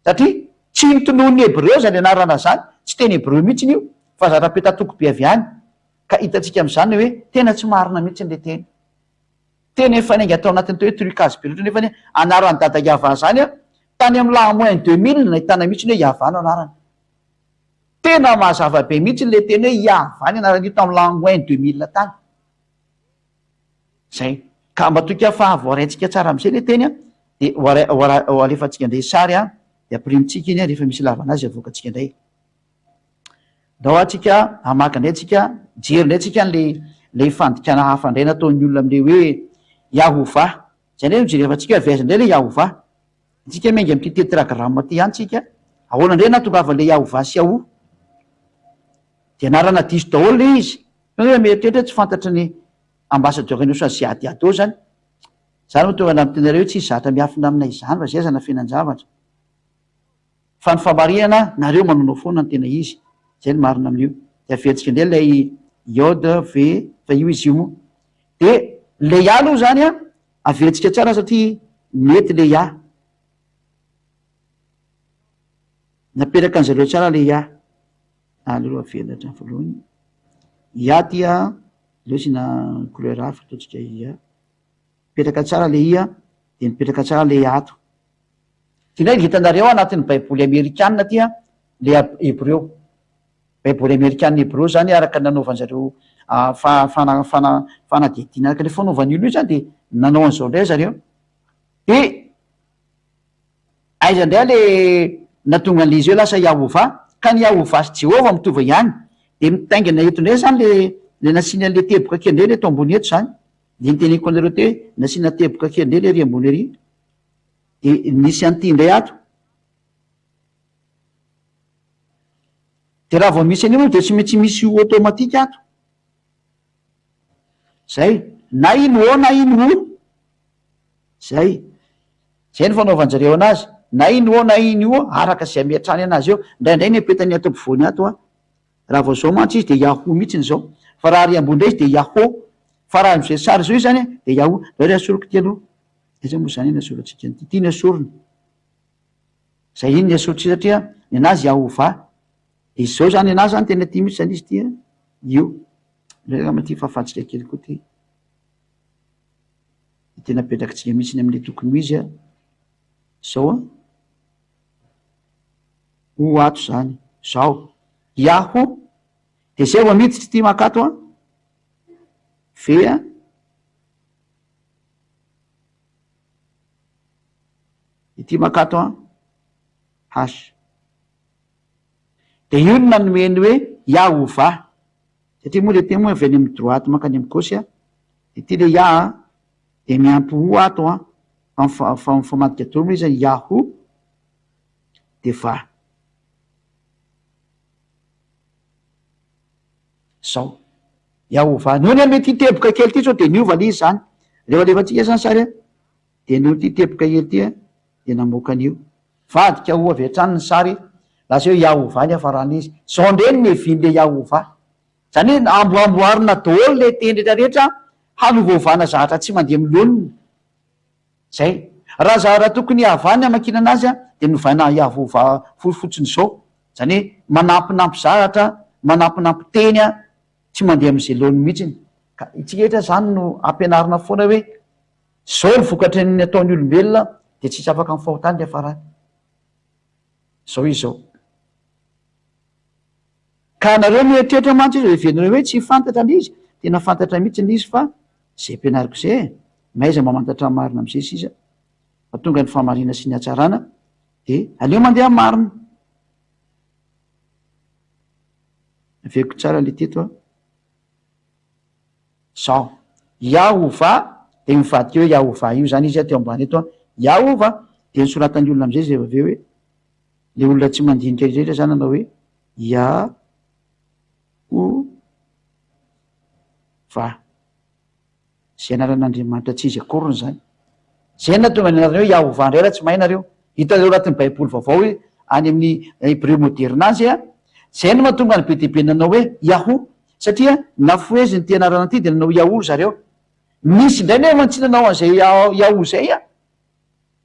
Satria tsy ny tonon'ny hebreo izany anarana izany, tsy teny hebreo mihitsy io fa zatra petatoko be avy any. Ka hitantsika amin'izany hoe tena tsy marina mihitsy ilay teny. Tena efa niainga tao anatin'ny teo hoe trucage be loatra nefa anie anaran'i dada Yava zany an, tany amin'ny l'an moins 2000 nahitana mihitsy ny hoe Yava no anarany. Tena mazava be mihitsy ilay teny hoe Yava ny anaran'io tamin'ny l'an moins 2000 tany. Zay. Ka matoky aho fa voaraintsika tsara amin'izay ilay teny an, dia ho alefantsika indray sary an, dia ampirimintsika iny an, rehefa misy ilavana azy avoakantsika indray. Ndao ary tsika hamaky indray tsika, hijery indray tsika an'ilay ilay fandikana hafa indray nataon'ny olona amin'ilay hoe Yahovah. Izay indray no jerevantsika hoe avy aiza indray ilay Yahovah. Tsika miainga amin'ity tetragramme ity ihany tsika. Ahoana indray nahatongavan'ilay Yahovah sy Yahu? Dia anarana diso daholo ilay izy. Fa hoe mieritreritra hoe tsy fantatry ny ambassadeur ny osa Ziadiado izany. Izany no tonga nampiteny anareo hoe tsisy zatra miafina aminay izany fa izay aza nafenan-javatra. Fa ny famarinana, nareo manaonao foana ny tena izy. Zay no marina amin'io. Dia averintsika indray ilay Yod, V, fa io izy io moa. Dia ilay Ya aloha izany an, averintsika tsara satria mety ilay Ya. Napetraka an'zareo tsara ilay Ya. Aleo averina hatramin'ny voalohany. Ya ty an, aleo asiana couleur hafa ataontsika Ya. Mipetraka tsara ilay I an, dia mipetraka tsara ilay Ya ato. Ty ndray hitanareo anatin'ny baiboly amerikana ty an, le hebreo. Baiboly amerikana hebreo zany araka ny nanaovan-jareo fanadihadiana araka le fanaovan'ny olona io zany de nanao an'izao ndray zareo. De aiza ndray le nahatonga an'le izy hoe lasa Yahovah? Ka ny Yahovah sy Jehovah mitovy ihany. De mitaingina eto ndray zany le le nasiany an'le teboka kely ndray le eto ambony eto zany. Le niteneniko anareo teo hoe nasiana teboka kely ndray le ery ambony ery. De misy an'ity indray ato. De raha vao misy an'io moa de tsy maintsy misy O automatique ato. Zay. Na iny O na iny O. Zay. Zay ny fanaovan-jareo anazy. Na iny O na iny O, araka izay ametrahany anazy eo. Indraindray ny apetany ato ampovoany ato an. Raha vao zao mantsy izy de Yahoo mihitsy izao. Fa raha ary ambony indray izy de Yahoo. Fa raha am'izay sary izao izy zany de Yahoo. Ndao re asoriko ity aloha. Aiza moa izany nasorantsika an'ity? Ity nesorina. Zay iny nesorintsika satria ny anazy Yahovah. Dia izao izany anazy izany tena ity mihitsy izany izy ity an. Io. Aleo angamba ity fafantsika kely koa ity. Dia tena apetrakitsika mihitsy ny amin'ilay tokony ho izy an. Izao an. Ho ato izany. Izao. Yahoo. Dia izay vao miditra ity mankato an. V an. Ity mankato an, H. Dia io no nanome ny hoe Yahovah. Satria moa ilay teny moa avy any amin'ny droite mankany amin'ny gauche an. Dia ity ilay Ya an, dia miampy O ato an, fa fa mifamadika daholo moa izy an, Yahoo dia Va. Zao. Yahovah. Noho ny amin'ity teboka kely ity sao dia niova ilay izy izany. Rehefa alefantsika izany sary an, dia noho ity teboka kely ity an, dia namoaka an'io. Vadika ho avy hatrany ny sary, lasa hoe Yahovah ny hafaran'ilay izy. Izao indray no niavian'ilay Yahovah. Izany hoe amboamboarina daholo ilay teny rehetra rehetra hanovaovana zavatra tsy mandeha amin'ny laoniny. Zay. Raha zara tokony Yavah ny hamakiana anazy dia novaina Yavovah fotsiny izao. Zany hoe manampinampy zavatra, manampinampy teny tsy mandeha amin'izay laoniny mihitsiny. Ka itsika rehetra zany no ampianarina foana hoe zao ny vokatry ny ataon'ny olombelona dia tsisy afaka amin'ny fahotany ny hiafarany. Zao izy zao. Ka nareo mieritreritra mantsy izy heverinareo hoe tsy fantatra le izy, tena fantatra mihitsy le izy fa zay ampianariko zay e, mahaiza mamantatra ny marina amizay sisa fa tonga ny fahamarina sy ny hatsarana de aleo mandeha am marina. Averiko tsara le teto a. Zao, Yahovah de mivadika eo Yahovah io zany izy a teo ambany eto a, Yahovah de nosoratan'ny olona amizay zay avy eo hoe Le olona tsy mandinika rehetra zany hanao hoe ya o Va. Izay anaran'Andriamanitra tsy izy akoriny izany. Izay no nahatonga ny anarany hoe Yahovah indray raha tsy mahay nareo. Hitanareo anatin'ny baiboly vaovao hoe any amin'ny hebreo moderina any izay an. Izay no mahatonga ny be dia be nanao hoe Yahoo. Satria nafoheziny ity anarana ity dia nanao Yahoo ry zareo. Nisy indray nefa tsy nanao an'izay Yahoo izay an.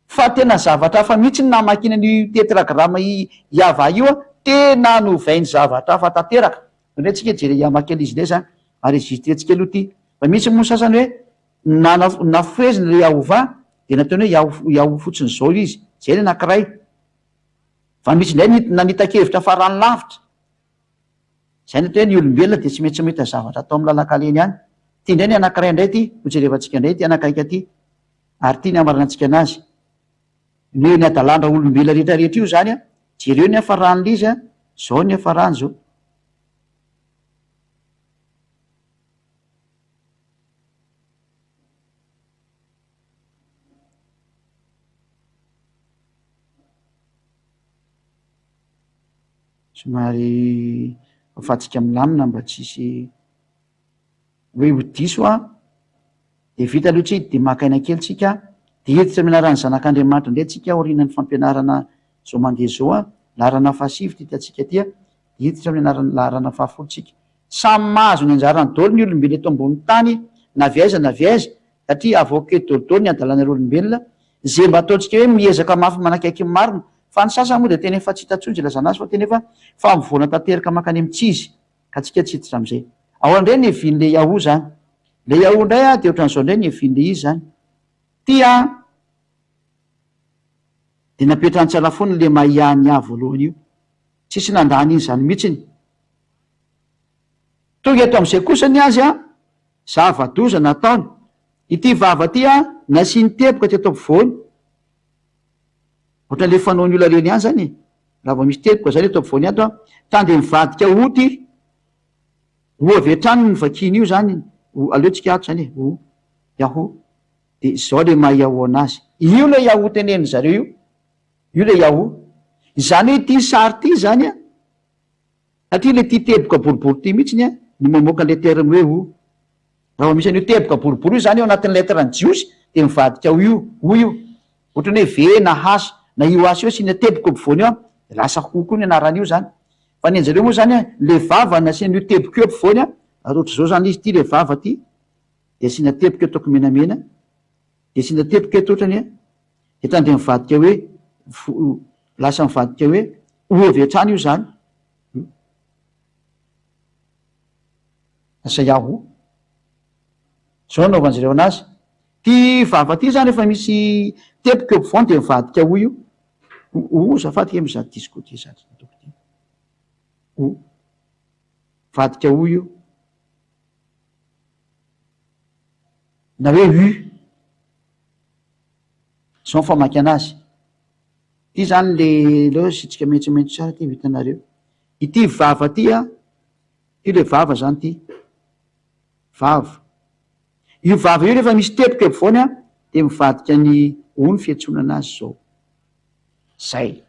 Fa tena zavatra hafa mihitsy ny namakiana an'io tetragramme Yahvah io an. Tena novainy zavatra hafa tanteraka. Indray tsika hijery hamaky an'izy indray izany. Enregistré-ntsika aloha ity. Fa misy moa ny sasany hoe nafoheziny ilay Yahovah dia nataony hoe Yaho Yaho fotsiny izao izy. Izay ny anankiray. Fa misy indray ny nanita-kevitra farany lavitra. Izay ny atao hoe ny olombelona dia tsy maintsy mahita zavatra atao amin'ny lalan-kalehany ihany. Ity indray ny anankiray indray ity, hojerevantsika indray ity anankaika ity. Ary ity ny hamaranantsika anazy. Ny ny hadalan-draolombelona rehetra rehetra io izany an, jereo ny hafaran'ilay izy an, izao ny hafarany izao. Somary afatsika milamina mba tsy hisy hoe ho diso an, de vita aloha tsika de maka aina kely tsika de hiditra amin'ny anaran'ny zanak'Andriamanitra indray tsika aorianan'ny fampianarana zao mandeha zao an, laharana fahasivy ity hitantsika ity an, de hiditra amin'ny anaran'ny laharana fahafolo tsika. Samy mahazo ny anjarany daholo ny olombelona eto ambonin'ny tany na avy aiza na avy aiza satria avoaka eto daholo daholo ny hadalanareo olombelona, ze mba ataontsika hoe miezaka mafy manakaiky ny marina fa ny sasany moa de tena efa tsy hita intsony ze ilazana azy fa tena efa fa mivoana tanteraka mankany amin'ny tsy izy. Ka tsika tsy hiditra amizay. Ao indray ny hevian'le Yahoo zany. Le Yahoo indray a de ohatran'izao indray ny hevian'le izy zany. Ty a de napetrany tsara foana le Maya ny ahy voalohany io. Tsisy nandà an'iny zany mihitsiny. Tonga eto amizay kosa ny azy a, zava-doza nataony. Ity vava ty a nasiany teboka teto ampovoany. Ohatran'le fanaon'ny olona reny ihany zany e. Raha vao misy teboka zany eto ampovoany ato an, tan dia mivadika O ty. O avy hatrany no vakiana io zany, O, aleo tsika ato zany e, O, Yahoo. Dia izao le maha Yahoo anazy. Io le Yahoo tenenin zareo io. Io le Yahoo. Izany hoe ity sary ity zany an, satria le ity teboka boribory ity mihitsiny an, no mamoaka an'le terme hoe O. Raha vao misy an'io teboka boribory io zany eo anatin'ny lettre ny jiosy dia mivadika ho io, O io. Ohatran'ny hoe V na H na io H io asiana teboka eo ampovoany eo an, dia lasa O koa ny anaran'io zany. Fa ny anjareo moa zany an, le vava nasiana io teboka io ampovoany an, ary ohatr'izao zany izy ity le vava ity, dia asiana teboka eto ataoko menamena, dia asiana teboka eto ohatrany an, dia tany dia mivadika hoe lasa mivadika hoe O avy hatrany io zany. Lasa Yahoo. Zao no anaovan'zareo anazy. Ty vava ty zany efa misy teboka eo ampovoany de mivadika O io. O azafady kay mizaha diso koa ty zany ataoko ty. O. Mivadika O io. Na hoe U. Zao ny famaky anazy. Ty zany le aleo asiantsika maitsomaitso tsara ty ho hitanareo. Ity vava ty an, ty le vava zany ty. Vava. Io vava io rehefa misy teboka eo ampovoany an, dia mivadika ny O ny fiantsoana anazy zao. Zay.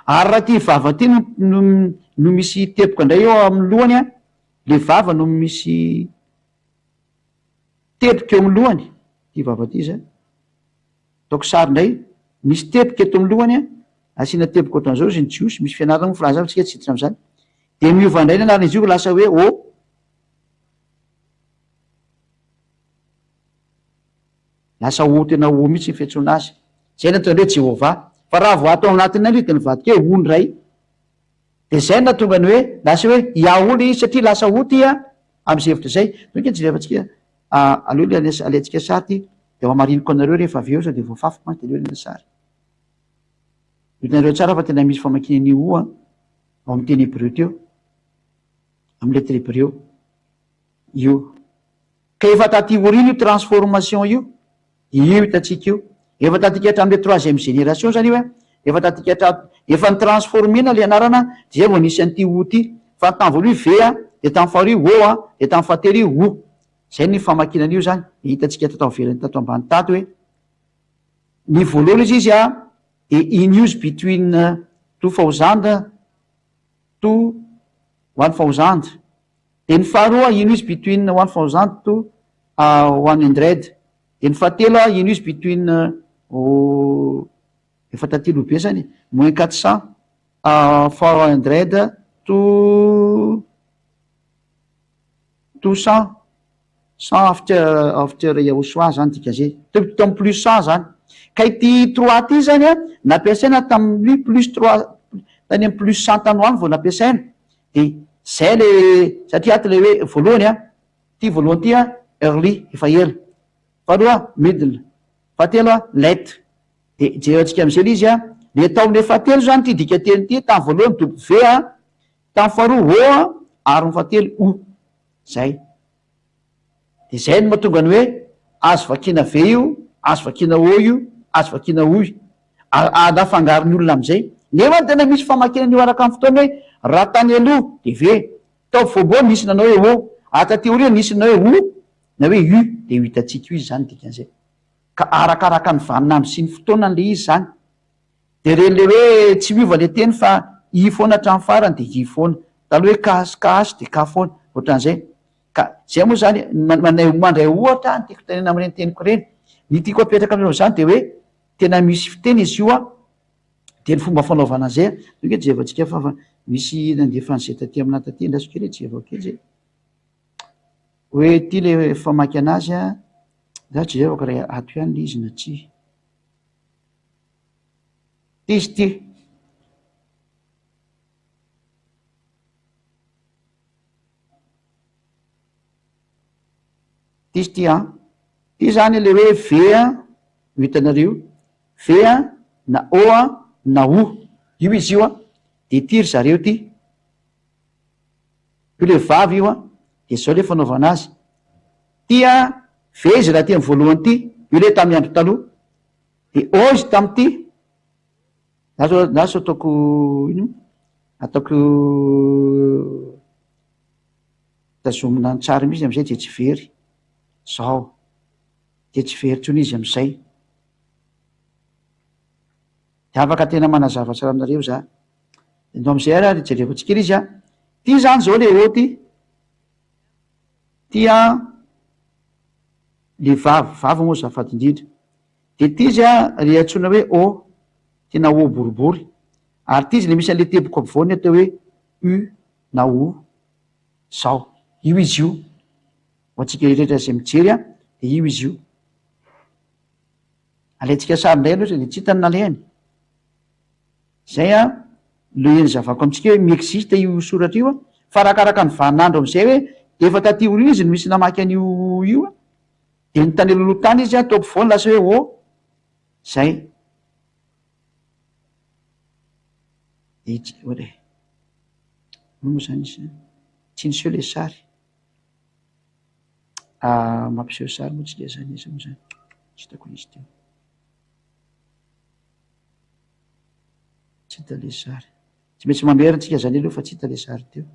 Ary raha ity vava ity no no no misy teboka indray eo amin'ny lohany an, le vava no misy teboka eo amin'ny lohany, ity vava ity zany. Ataoko sary indray, misy teboka eto amin'ny lohany an, asiana teboka ohatran'izao izy ny jiosy, misy fianarana moa filaza fa tsika tsy hiditra amin'izany. Dia miova indray ny anaran'izy io lasa hoe O. Lasa O tena O mihitsy ny fiantsoana azy. Izay no ataony hoe Jehovah. Fa raha vao ato anatin'ny andro izy dia nivadika hoe O indray. Dia izay no nahatonga ny hoe lasa hoe Yahoo ilay izy satria lasa O ity an, amin'izay hevitra izay. Donc jerevantsika aleo ilay alaintsika sary ity dia ho hamariniko anareo rehefa avy eo sao dia voafafiko mantsy dia aleo alaina sary. Hitanareo tsara fa tena misy famakiana an'io O an, ao amin'ny teny hebreo teo. Amin'ny lettre hebreo. Io. Ka efa taty aoriana io transformation io, io hitantsika io. Efa taty hatramin'ilay troisième génération zany io an, efa taty hatra, efa ni-transformer-na ilay anarana dia zay vao nisy an'ity O ity. Fa ny tamin'ny voalohany V an, dia tamin'ny faharoa O an, dia tamin'ny fahatelo io O. Zay ny famakiana an'io zany, dia hitantsika tato ivelany tato ambany tato hoe, ny voalohany izy izy an, dia in use between 2000 to 1000. De ny faharoa in use between 1000 to 100. De ny fahatelo a in use between efa taty aloha be zany moins 400 400 to 100 after Yahushua zany dikan'izay, to amy plus 100 zany. Ka ity trois ty zany a nampiasaina tamin'ny plus trois, tany amy plus 100 tany ho any vao nampiasaina. De zay le satria ato le hoe voalohany a ty voalohany ty a early, efa ela, faharoa middle, fahatelo a late. De jerentsika am'izay le izy a le atao am'le fahatelo zany ty dika teny ty. Tamy voalohany W a, tamy faharoa O a, ary ny fahatelo U. Zay de zay no mahatonga ny hoe azo vakina V io, azo vakina O io, azo vakina U io, anafangarony olona am'izay. Nefa tena misy famakinana io araka ny fotoana, hoe raha tany aloha de V, tao voalohany nisy nanao hoe O, ary taty aoriana nisy nanao hoe O na hoe U, de ho hitantsika io izy zany dikan'izay. Ka arakaraka ny vaninandro sy ny fotoana an'le izy zany. De reny le hoe tsy miova le teny fa i foana hatramin'ny farany, de i foana. Taloha hoe K sy KH de K foana, ohatran'izay. Ka zay moa zany mandray ohatra ny tiako tenena amin'ireny teniko ireny. Ny tiako apetraka aminareo zany de hoe tena misy fiteny izy io a, de ny fomba fanaovana an'izay a, tonga jerevantsika fa misy nandefa an'izay taty aminahy taty, andraso kely, jereo kely zay. Hoe ty le famaky anazy a, za jerevako raha ato ihany le izy na tsia. Ty izy ty. Ty izy ty an. Ty zany le hoe V a, ho hitanareo, V a na O a na U. Io izy io a, de ty ry zareo ty. Io le vavy io a, de zao le fanaovana azy. Ty a, V izy raha ty amy voalohany ty, io le tamy andro taloha. De O izy tamity, za zao za sao ataoko ino, ataoko tazomina an-tsary mihitsy amizay de tsy very. Zao, de tsy very intsony izy amizay. De afaka tena manazava tsara aminareo za. Ndao amizay ary ary jerevantsika kely izy a. Ty zany zao le O ty. Ty a le vavy, vavy moa azafady indrindra. De ty izy a le antsoina hoe O, tena O boribory. Ary ty izy le misy an'le teboka ampovoany atao hoe U na O. Zao, io izy io. Ho antsika rehetra zay mijery a, de io izy io. Alaintsika sary indray aloha de tsy hita ny nalehany. Zay a le nizavako amintsika hoe mi-existe io soratra io a, fa arakaraka ny vaninandro amizay hoe efa taty aoriana izy no misy namaky an'io io a, de ny tany alohaloha tany izy a tao ampovoany lasa hoe O. Zay. De tsy oe ino moa zany izy tsy niseho le sary. Mampiseho sary moa tsika zany, iza moa zany? Tsy hitako le izy teo. Tsy hita le sary. Tsy maintsy mamerina tsika zany aloha fa tsy hita le sary teo.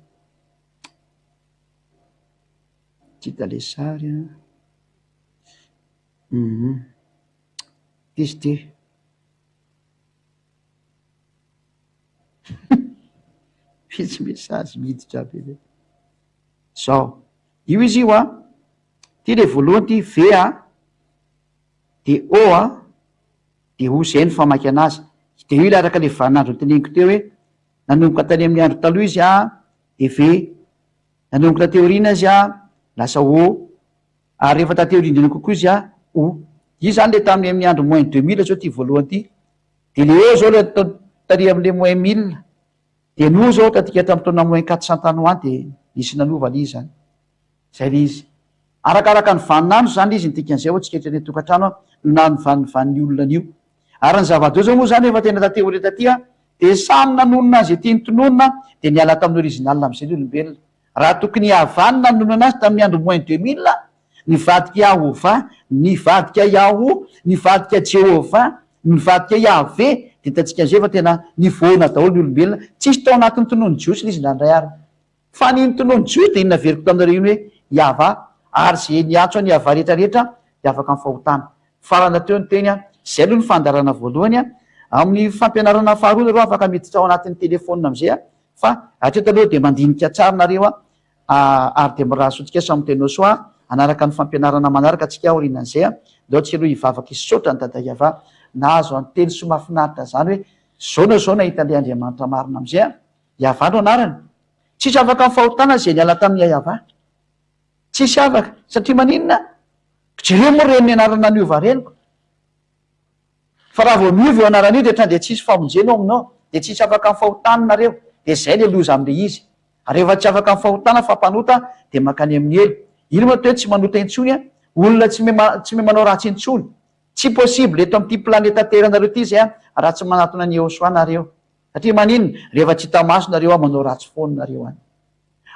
Tsy hita le sary a. Ty izy ty. Misy message miditra be zay. Zao, io izy io a, ty le voalohany ty V a, de O a, de O zay ny famaky anazy. De io le araka le vaninandro noteneniko teo hoe nanomboka tany amin'ny andro taloha izy a, de V, nanomboka taty aoriana izy a, lasa O, ary rehefa taty aoriana indrindra kokoa izy a, O. Io zany le tamin'ny amin'ny andro moins 2000 zao ty voalohany ty. De le O zao le tary am'le moins 1000. De ny O zao tatika tamin'ny taona moins 400 tany ho any de nisy nanova le izy zany. Zay le izy. Arakaraka ny vaninandro zany le izy ny dikan'izay hoe tsika eto an-tokantrano a no nanovanovan'ny olona an'io. Ary ny zava-doza moa zany rehefa tena taty aoriana taty a, de samy nanonona azy ety nitononina de niala tamin'ny original am'izay ny olombelona. Raha tokony hihavany nanonona anazy tamin'ny andro moins 2000, nivadika Yahovah, nivadika Yahoo, nivadika Jehovah, nivadika Yahveh, de hitantsika am'izay fa tena nivoana daholo ny olombelona. Tsisy tao anatin'ny tonon'ny jiosy le izy nandray ary. Fa ny tonon'ny jiosy de iny naveriko taminareo iny hoe Yavah, ary ze niantso an'i Yavah rehetra rehetra de afaka amin'ny fahotana. Farana teo ny teny a, zay aloha ny fandaharana voalohany a. Amin'ny fampianarana faharoa nareo afaka miditra ao anatin'ny telephone am'izay a, fa hatreto aloha de mandinika tsara nareo a. Ary dia mirary soa antsika samy tena soa hanaraka ny fampianarana manaraka antsika aorianan'izay a! Ndao tsika aloha hivavaka hisaotra an'i Dada Yava nahazo an'i teny soa mahafinaritra zany hoe zao na zao nahita an'ilay Andriamanitra marina amizay a! Yava no anarany. Tsisy afaka amin'ny fahotana izay niala tamin'i Yavah. Tsisy afaka. Satria maninona? Jereo moa ireny anarana niova reniko. Fa raha vao miova io anarana io dia ohatran'ny dia tsisy famonjena ao aminao. Dia tsisy afaka amin'ny fahotana nareo. Dia izay ilay loza amin'ilay izy. Ary rehefa tsy afaka amin'ny fahotana fa mpanota dia mankany amin'ny helo. Ino moa atao hoe tsy manota intsony an? Olona tsy tsy mahay manao ratsy intsony. Tsy possible eto amin'ity planeta terre nareo ity izay an, raha tsy manatona an'i Yehosua nareo. Satria maninona? Rehefa tsy hita maso nareo an, manao ratsy foana nareo any.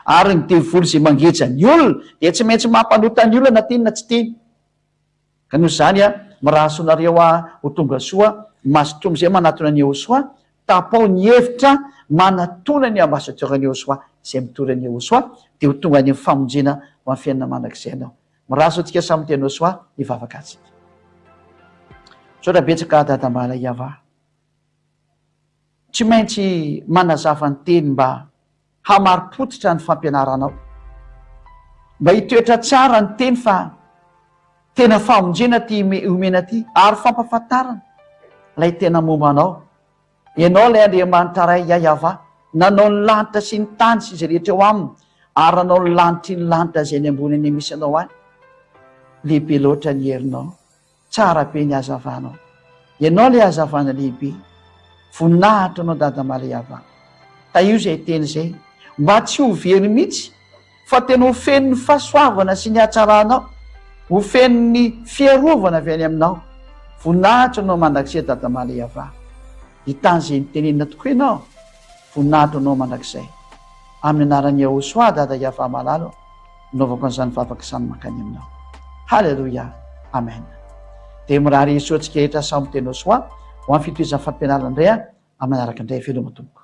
Ary ny devoly izay mangeja ny olona dia tsy maintsy mampanota ny olona na tiany na tsy tiany. Ka noho izany an, mirary soa anareo aho ho tonga soa, mazotoa amin'izay manatona an'i Yehosua, tapao ny hevitra manatona ny ambassadeur an'i Yehosua izay mitory an'i Yehosua, dia ho tonga any amin'ny famonjena ho amin'ny fiainana mandrakizay ianao. Mirary soa antsika samy tena soa hivavaka antsika. Misaotra betsaka Dada Mbala Yavah. Tsy maintsy manazava ny teny mba hamari-pototra ny fampianaranao. Mba hitoetra tsara ny teny fa tena famonjena ty omena ty ary fampafantarana ilay tena momba anao. Ianao ilay Andriamanitra Ray Yayavah nanao ny lanitra sy ny tany sy izay rehetra eo aminy ary nanao ny lanitry ny lanitra izay any ambony any misy anao any. Lehibe loatra ny herinao. Tsara be ny hazavanao. Ianao ilay hazavana lehibe. Voninahitra anao Dada Malehava. Tahio izay teny izay. Mba tsy ho very mihitsy fa tena ho feno ny fahasoavana sy ny hatsaranao. Ho feno ny fiarovana avy any aminao. Voninahitra anao mandrakizay Dada Malehava. Hitany izay nitenenina tokoa ianao. Voninahitra anao mandrakizay. Amin'ny anaran'i Yahoshuah Dada Yavah malala ô, anaovako an'izany vavaka izany mankany aminao. Haleloia. Amen. Dia mirary soa antsika rehetra samy tena soa ho amin'ny fitohizan'ny fampianarana indray amin'ny manaraka indray. Veloma tompoko.